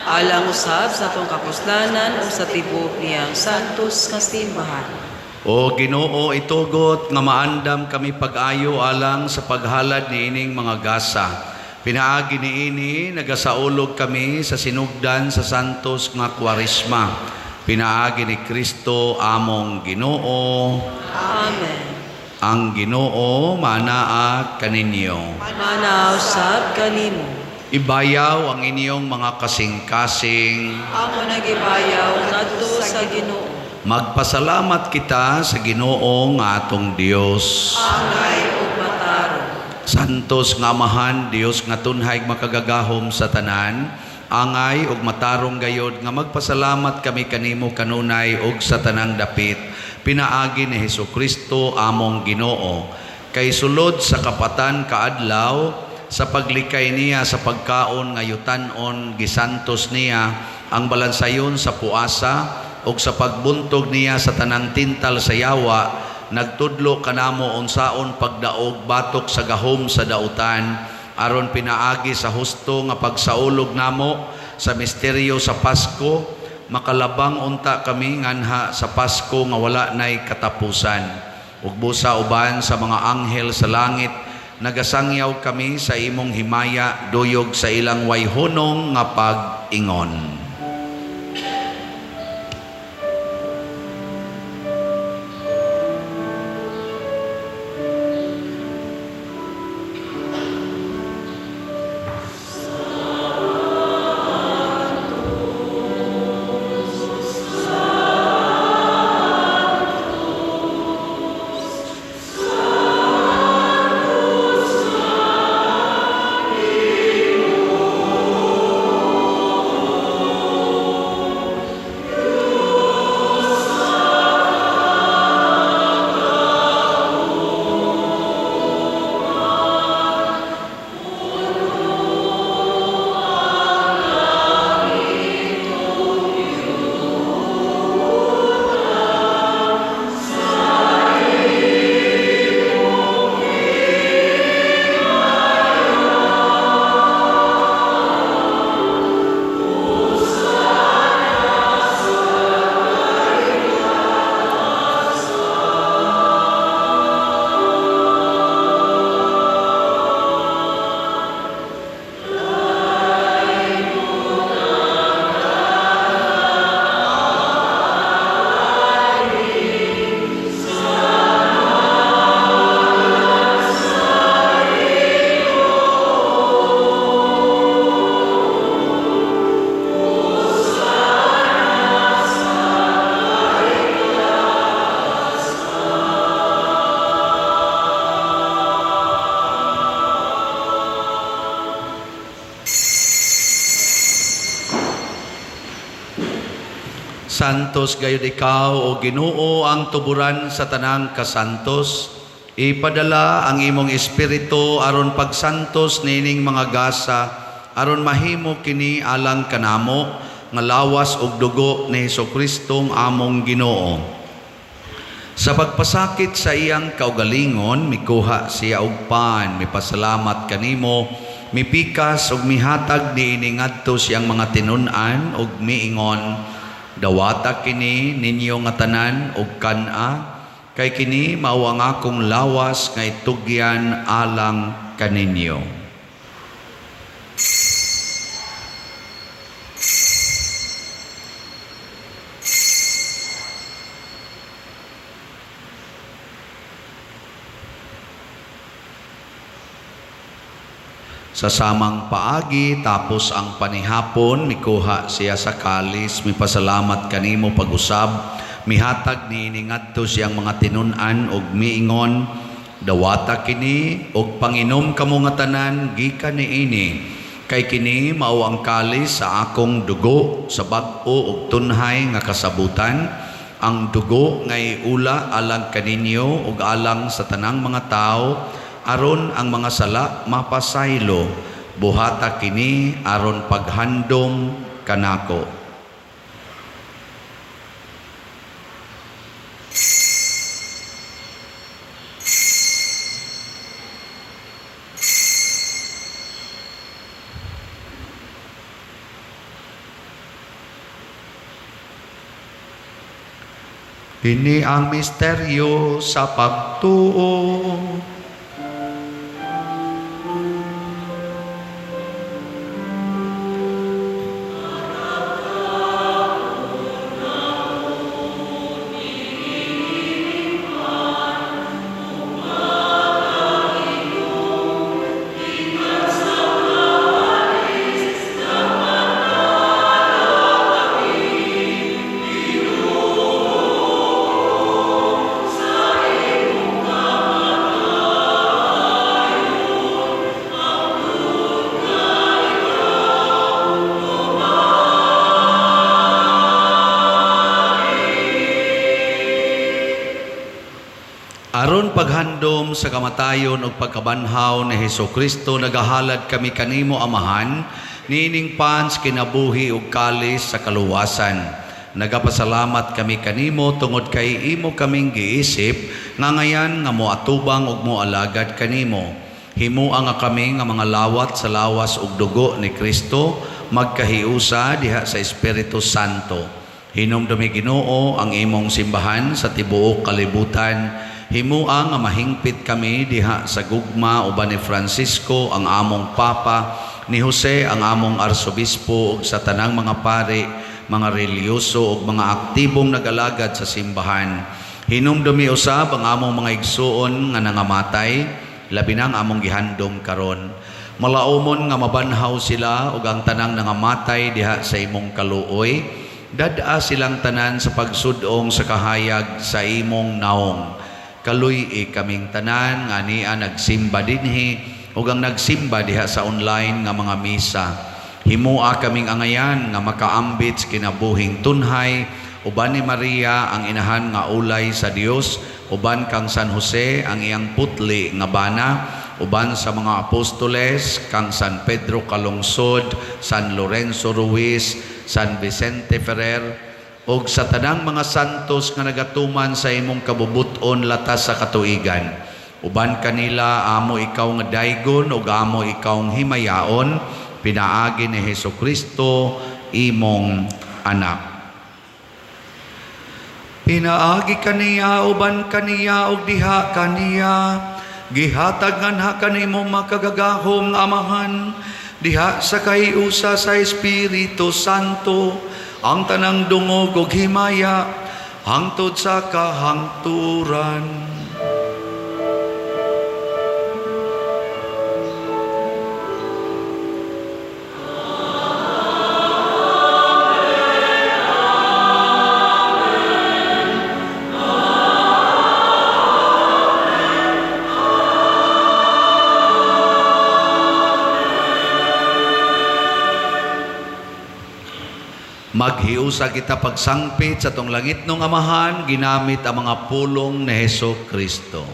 Speaker 2: alang usab sa atong kapuslanan ug sa tibuok niyang santos nga simbahan.
Speaker 1: O Ginoo, itugot nga maandam kami pag-ayo alang sa paghalad niining mga gasa. Pinaagi niini nagasaulog kami sa sinugdan sa santos nga Kwaresma. Pinaagi ni Kristo among Ginoo.
Speaker 2: Amen.
Speaker 1: Ang Ginoo manaa kaninyo.
Speaker 2: Manaw sab kanimo.
Speaker 1: Ibayaw ang inyong mga kasing-kasing.
Speaker 2: Amo nagibayaw ngadto sa Ginoo.
Speaker 1: Magpasalamat kita sa Ginoo nga atong Dios.
Speaker 2: Angay ug matarong.
Speaker 1: Santos nga Amahan, Dios nga tunhay makagagahom sa tanan, angay ug matarong gayod nga magpasalamat kami kanimo kanunay ug sa tanang dapit, pinaagi ni Hesukristo among Ginoo. Kay sulod sa kapatan kaadlaw, sa paglikay niya sa pagkaon nga yutanon, gisantos niya ang balansayon sa puasa ug sa pagbuntog niya sa tanang tintal sa yawa, nagtudlo kanamo unsaon pagdaog batok sa gahom sa dautan, aron pinaagi sa husto nga pagsaulog namo sa misteryo sa Pasko, makalabang unta kami nganha sa Pasko nga wala nay katapusan. Ug busa uban sa mga anghel sa langit, nagasangyaw kami sa imong himaya, duyog sa ilang wayhunong nga pag-ingon. Santos gayud ikaw, o Ginoo, ang tuburan sa tanang kasantos. Ipadala ang imong espiritu aron pagsantos niining mga gasa, aron mahimo kini alang kanamo nga lawas ug dugo ni Hesukristo among Ginoo. Sa pagpasakit sa iyang kaugalingon, mikuha siya og pan, mipasalamat kanimo, mipikas ug mihatag niini ngadto sa iyang mga tinun-an ug miingon, "Dawata kini ninyo nga tanan ug kan-a, kay kini mao ang akong lawas nga itugyan alang kaninyo." Sa samang paagi, tapos ang panihapon, mikuha siya sa kalis, mipasalamat kanimo pag-usab, mihatag niini ngadto sa iyang mga tinun-an ug miingon, "Dawata kini ug panginom kamo nga tanan gikan niini, kay kini mao ang kalis sa akong dugo sa bag-o ug tunhay nga kasabutan, ang dugo nga iula alang kaninyo ug alang sa tanang mga tawo, aron ang mga sala mapasaylo. Buhata kini aron paghandom kanako." Kini ang misteryo sa pagtuo. Aron paghandom sa kamatayon ug pagkabanhaw ni Hesukristo, nagahalad kami kanimo, Amahan, niining pan sa kinabuhi ug kalis sa kaluwasan. Nagapasalamat kami kanimo tungod kay imo kaming giisip nga ngayan nga moatubang ug moalagad kanimo. Himoa nga kami nga mga lawat sa lawas ug dugo ni Kristo magkahiusa diha sa Espiritu Santo. Hinumdumi, Ginoo, ang imong simbahan sa tibuok kalibutan. Himoa nga mahingpit kami diha sa gugma uban ni Francisco ang among Papa, ni Jose ang among Arsobispo ug sa tanang mga pari, mga relihiyoso ug mga aktibong nagalagad sa simbahan. Hinumdumi usab ang among mga igsuon nga nangamatay, labi na ang among gihandom karon. Malaumon nga mabanhaw sila ug ang tanang nangamatay diha sa imong kaluoy. Dad-a silang tanan sa pagsudong sa kahayag sa imong naong. Kaluy-i kaming tanan nga ania nagsimba dinhi ug ang nagsimba diha sa online nga mga misa. Himoa kaming angayan nga makaambit sa kinabuhing tunhay uban ni Maria ang inahan nga ulay sa Dios, uban kang San Jose ang iyang putli nga bana, uban sa mga apostoles kang San Pedro Calungsod, San Lorenzo Ruiz, San Vicente Ferrer, ug sa tanang mga santos nga nagatuman sa imong kabubut-on latas sa katuigan. Uban kanila amo ikaw nga daygon ug amo ikaw himayaon, pinaagi ni Hesukristo imong anak. Pinaagi kaniya, uban kaniya ug diha kaniya, gihatag nganha kanimo makagagahom nga Amahan diha sa kahiusa sa Espiritu Santo ang tanang dungog ug himaya hangtod sa kahangturan. Maghiusa kita pagsangpit sa atong langitnong Amahan, ginamit ang mga pulong ni Heso Kristo.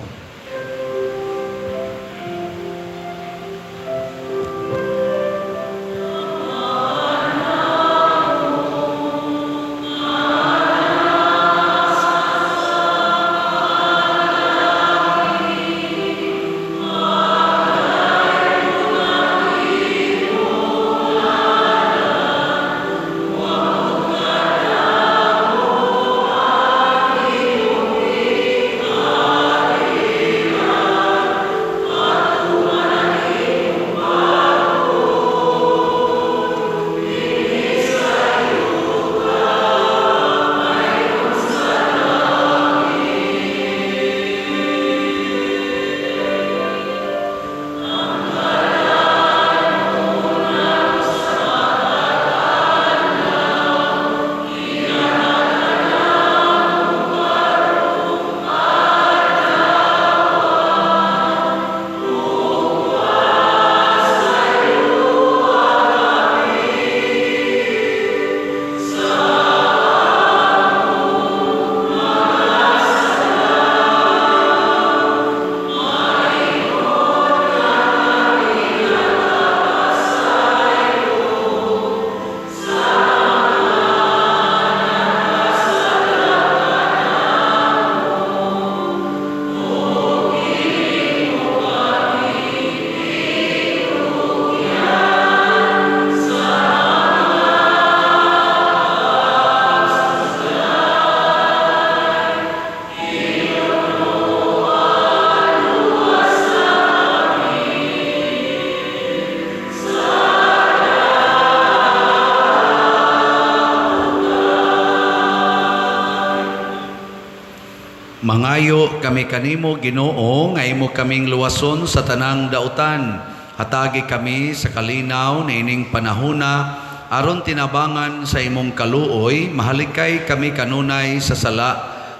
Speaker 1: Mangayo kami kanimo, Ginoo, nga imo kaming luwason sa tanang dautan. Hatagi kami sa kalinaw niining panahona aron tinabangan sa imong kaluoy, mahalikay kami kanunay sa sala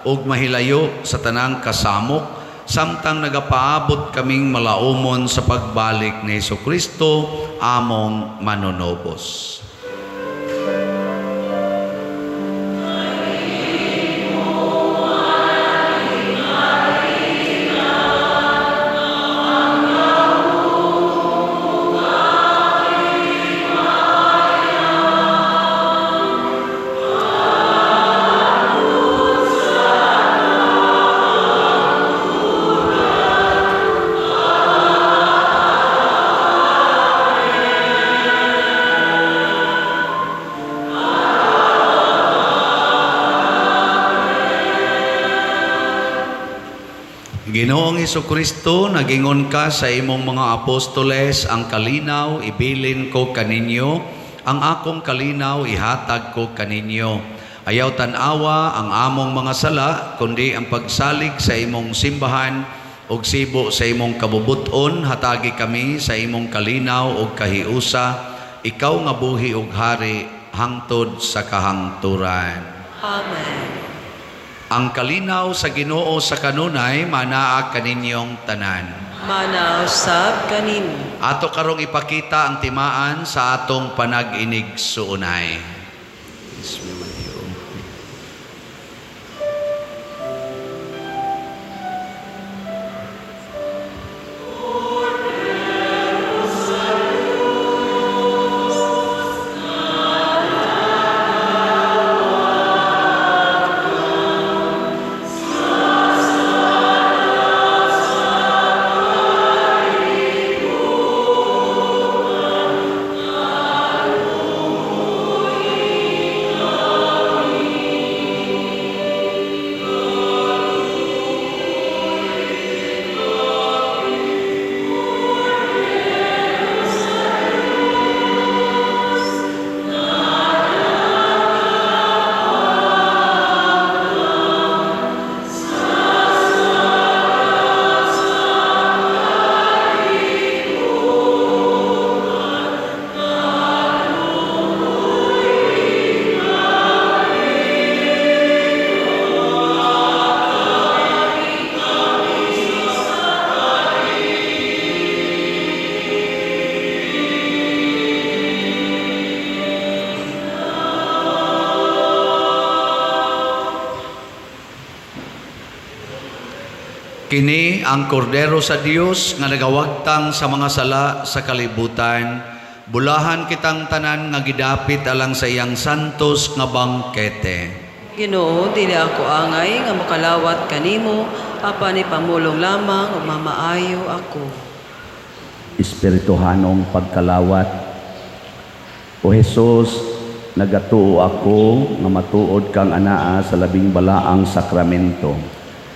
Speaker 1: ug mahilayo sa tanang kasamok samtang nagapaabot kaming malaumon sa pagbalik ni Kristo among manunubos. Ginoong Kristo, nagingon ka sa imong mga apostoles, "Ang kalinaw ibilin ko kaninyo, ang akong kalinaw ihatag ko kaninyo. Ayaw tan-awa ang among mga sala, kundi ang pagsalig sa imong simbahan ug sibo sa imong kabubuton, hatagi kami sa imong kalinaw ug kahiusa, ikaw nga buhi ug hari hangtod sa kahangturan."
Speaker 2: Amen.
Speaker 1: Ang kalinaw sa Ginoo sa kanunay manaa kaninyong tanan.
Speaker 2: Manaa usab kanimo.
Speaker 1: Ato karong ipakita ang timaan sa atong panag-inigsuonay. Kini ang kordero sa Dios nga nagawagtang sa mga sala sa kalibutan. Bulahan kitang tanan nga gidapit alang sa iyang santos nga bangkete.
Speaker 2: Ginoo, dili ako angay nga makalawat kanimo, apan ipamulong lamang ug mamaayo ako.
Speaker 5: Espirituhanong pagkalawat. O Hesus, nagatuo ako nga matuod kang anaa sa labing balaang sakramento.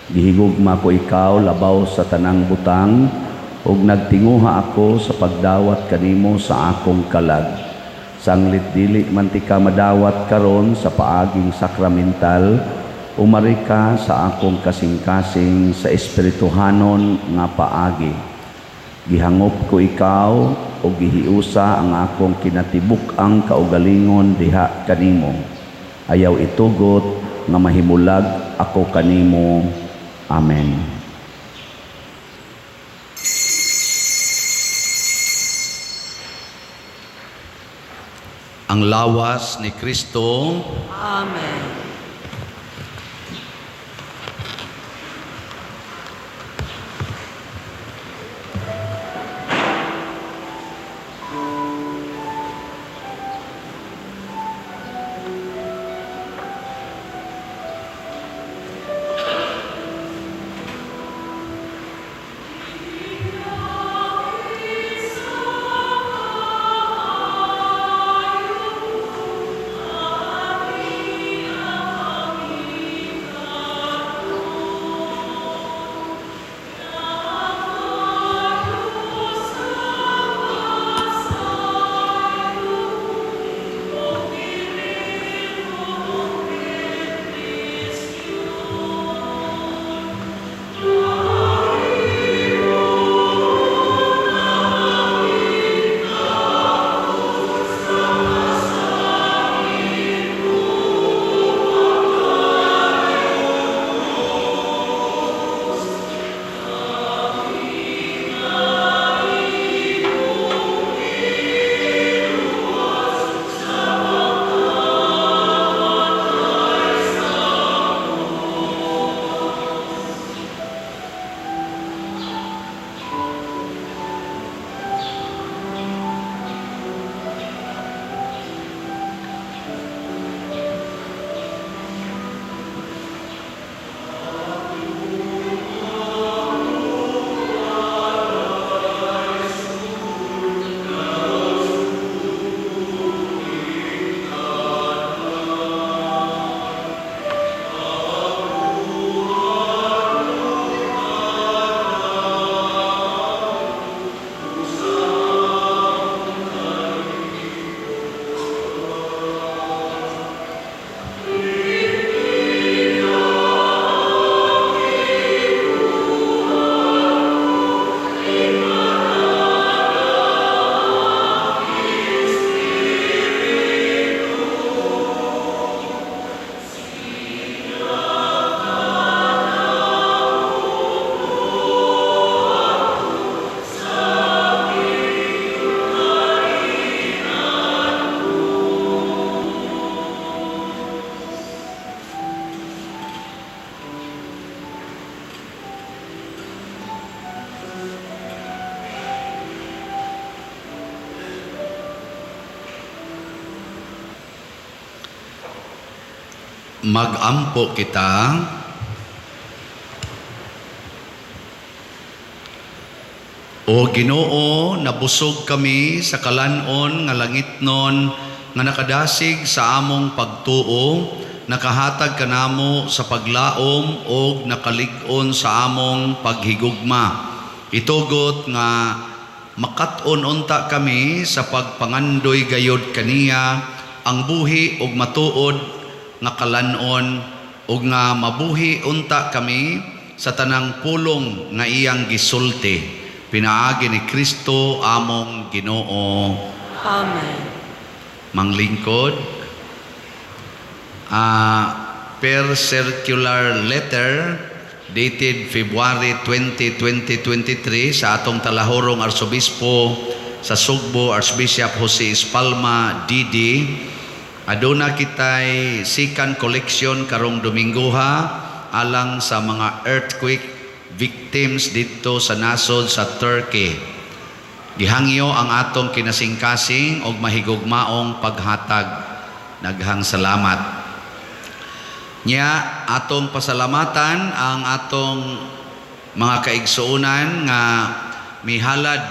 Speaker 5: Gihigugma ko ikaw labaw sa tanang butang ug nagtinguha ako sa pagdawat kanimo sa akong kalag. Sanglit dili man tika madawat karon sa paaging sakramental, umari ka sa akong kasing-kasing sa espirituhanon nga paagi. Gihangop ko ikaw o gihiusa ang akong kinatibuk-ang kaugalingon diha kanimo. Ayaw itugot nga mahimulag ako kanimo. Amen.
Speaker 1: Ang lawas ni Kristo.
Speaker 2: Amen.
Speaker 1: Magampo kita. O Ginoo, nabusog kami sa kalanon nga langitnon nga nakadasig sa among pagtuo, nakahatag kanamo sa paglaom og nakalig-on sa among paghigugma. Itugot nga makat-on unta kami sa pagpangandoy gayod kaniya ang buhi og matuod nga kalanon ug nga mabuhi unta kami sa tanang pulong nga iyang gisulti pinaagi ni Kristo among Ginoo.
Speaker 2: Amen.
Speaker 1: Manglingkod, per circular letter dated February 20, 2023 sa atong talahorong Arsobispo sa Sugbo, Archbishop Jose Espalma DD, aduna kitay second collection karong Domingoha alang sa mga earthquake victims didto sa nasod sa Turkey. Gihangyo ang atong kinasingkasing og mahigugmaong paghatag. Daghang salamat. Nya atong pasalamatan ang atong mga kaigsuonan nga mihalad.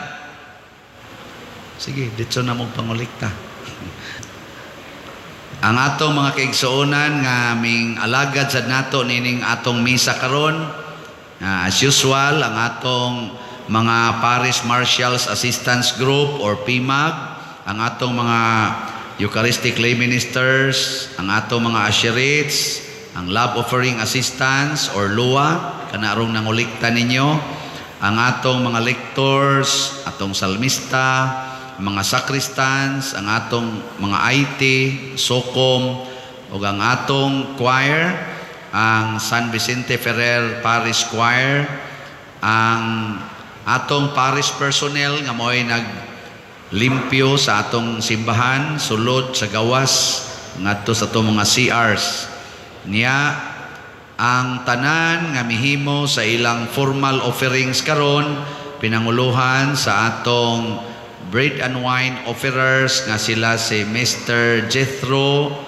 Speaker 1: Sige, dito na mo pangolekta. Ang atong mga kaigsuonan nga ming alagad sa nato nining atong misa karon, as usual, ang atong mga Parish Marshals Assistance Group or PMAG, ang atong mga Eucharistic Lay Ministers, ang atong mga usherates, ang Love Offering Assistance or LUA, kanarong nangulikta ninyo, ang atong mga lectors, atong salmista, mga sacristans, ang atong mga IT, SOCOM, ug ang atong choir, ang San Vicente Ferrer Parish Choir, ang atong parish personnel nga mo'y naglimpyo sa atong simbahan, sulod sa gawas, ngadto sa atong mga CRs. Niya, ang tanan nga mihimo sa ilang formal offerings karon, pinanguluhan sa atong bread and wine offerers nga sila si Mr. Jethro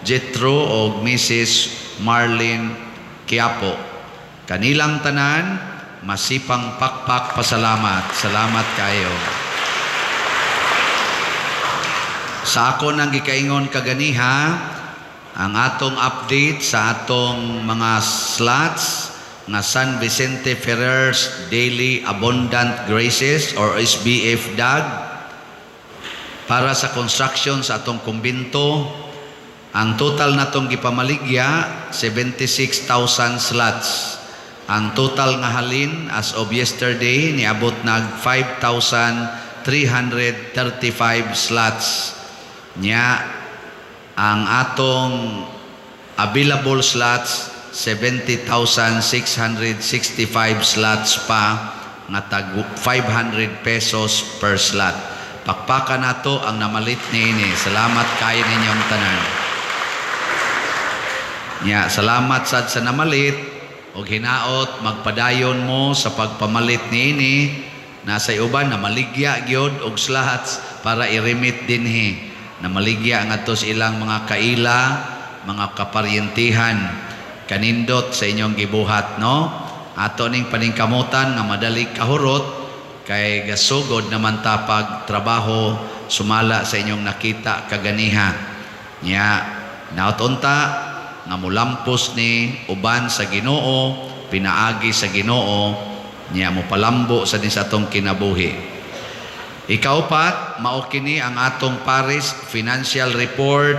Speaker 1: Jethro o Mrs. Marlene Quiapo. Kanilang tanan, masipang pakpak pasalamat. Salamat kayo. Sa ako nang gikaingon kaganiha, ang atong update sa atong mga slots nga San Vicente Ferrer's Daily Abundant Graces or SBF DAG para sa construction sa atong kumbinto, ang total natong gipamaligya, 76,000 slots. Ang total nga halin as of yesterday, niabot nag 5,335 slots. Nya ang atong available slots, 70,665 slots pa nga tag 500 pesos per slot. Pakpakan nato ang namalit niini. Salamat kayo ninyong tanan. Nya, salamat sad sa namalit og hinaot magpadayon mo sa pagpamalit niini. Nasa uban namaligya gyud og slots para i-remit dinhi. Namaligya ngadto sa ilang mga kaila, mga kaparyentihan. Kanindot sa inyong gibuhat, no? Ato ning paningkamutan nga madali kahurot kay gasugod naman ta pag trabaho sumala sa inyong nakita kaganiha. Nya, naot unta nga mulampos ni uban sa Ginoo, pinaagi sa Ginoo, nya mopalambo sa din sa atong kinabuhi. Ikaupat, mao kini ang atong parish financial report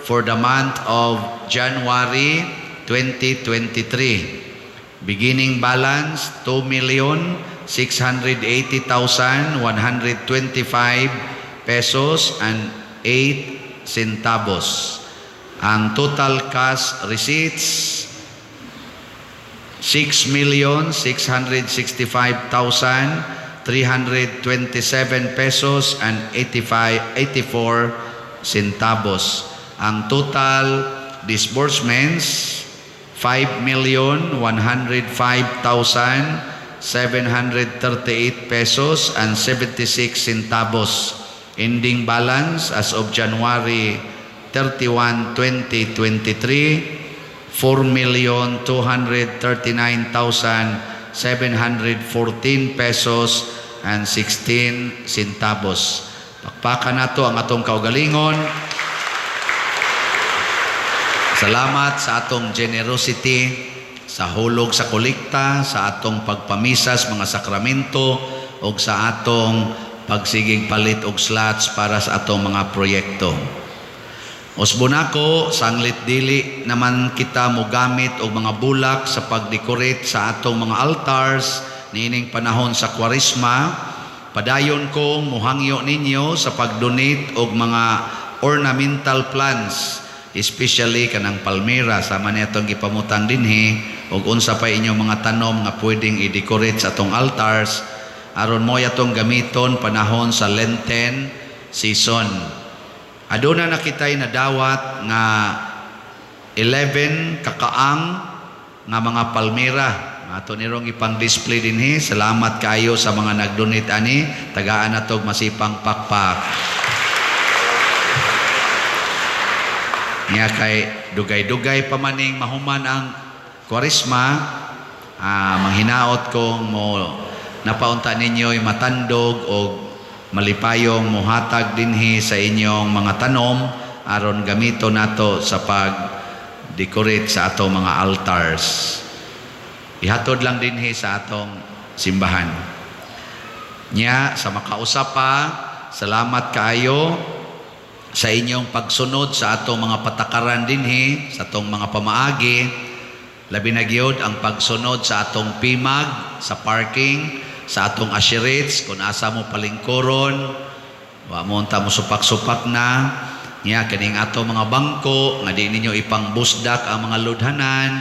Speaker 1: for the month of January 2023. Beginning balance, 2,680,125 pesos and 8 centavos. Ang total cash receipts, 6,665,327 pesos and 85, 84 centavos. Ang total disbursements, 5,105,738 pesos and 76 centavos. Ending balance as of January 31, 2023, 4,239,714 pesos and 16 centavos. Pakpakan nato ang atong kaugalingon. Salamat sa atong generosity, sa hulog sa kolekta, sa atong pagpamisas mga sakramento, ug sa atong pagsigig palit og slots para sa atong mga proyekto. Usbon nako, sanglit dili naman kita mogamit og mga bulak sa pagdecorate sa atong mga altars niining panahon sa Kwaresma, padayon kong muhangyo ninyo sa pag-donate og mga ornamental plants, especially kanang palmera sama niya atong gipamutang dinhi, ug unsa pa inyong mga tanom nga pwedeng i-decorate sa atong altars aron mo atong gamiton panahon sa Lenten season. Aduna na kita'y nadawat nga 11 kakaang nga mga palmera. Ato nirong ipang-display dinhi. Salamat kaayo sa mga nag-donate ani. Tagaan natog masipang pakpak. Nya kay dugay-dugay pa maning mahuman ang Kwaresma, manghinaot kong mo napaunta ninyo matandog o malipayong muhatag dinhi sa inyong mga tanom aron gamito nato sa pag-decorate sa atong mga altars. Ihatod lang dinhi sa atong simbahan. Nya sa makausap pa, salamat kaayo sa inyong pagsunod sa atong mga patakaran dinhi, sa atong mga pamaagi. Labi na gyud ang pagsunod sa atong pimag, sa parking, sa atong usherates, kung asa mo palingkuron, wa mo unta mo supak-supak na. Nya kining atong mga bangko nga di ninyo ipangbusdak ang mga ludhanan,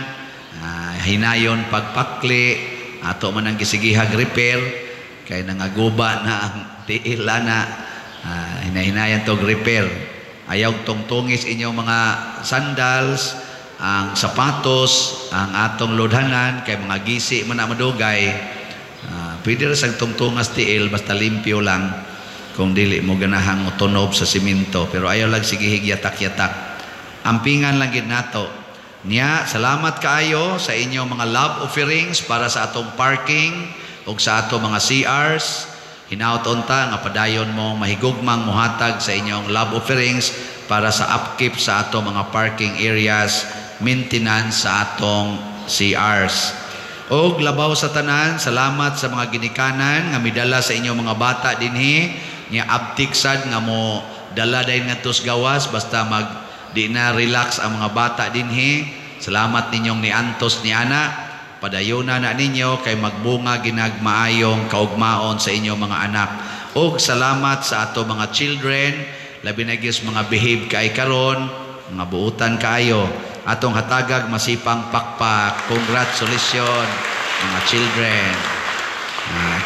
Speaker 1: hinayon pagpakli, ato man ang gisigihag repair kay nangaguba na ang tiil ana, hinahinayan tog repair. Ayaw tungtungis inyong mga sandals, ang sapatos, ang atong ludhanan kay mga gisi man na madugay. Pwede ra sang tungtungas tiil basta limpyo lang, kung dili mo ganahang motunob sa simento, pero ayaw lang sigihig yatak-yatak. Ampingan lang gid nato. Nya, salamat kaayo sa inyong mga love offerings para sa atong parking ug sa atong mga CRs. Hinaot unta nga padayon mo mahigugmang muhatag sa inyong love offerings para sa upkeep sa atong mga parking areas, maintenance sa atong CRs. Og labaw sa tanan, salamat sa mga ginikanan nga midala sa inyong mga bata dinhi, nya abtik sad nga mo dala dayon ngadto sa gawas basta mag di na relax ang mga bata dinhi. Salamat ninyong niantos ni ana. Padayuna na ninyo kay magbunga ginagmaayong kaugmaon sa inyong mga anak. Og salamat sa ato mga children, labi na gyud sa mga behave kay karon, mga buutan kaayo. Atong hatagag masipang pakpak. Congratulations mga children.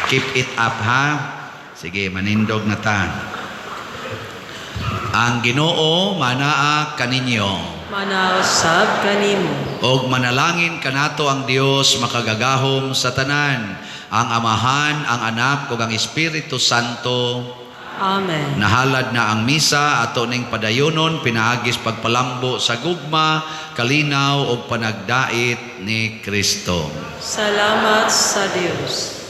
Speaker 1: Keep it up ha. Sige, manindog na ta. Ang Ginoo manaa kaninyo.
Speaker 2: Manausab kanimo.
Speaker 1: Og manalangin kanato ang Dios makagagahom sa tanan, ang Amahan, ang Anak ug ang Espiritu Santo.
Speaker 2: Amen.
Speaker 1: Nahalad na ang misa ato ning padayonon pinaagis pagpalambo sa gugma, kalinaw ug panagdait ni Kristo.
Speaker 2: Salamat sa Dios.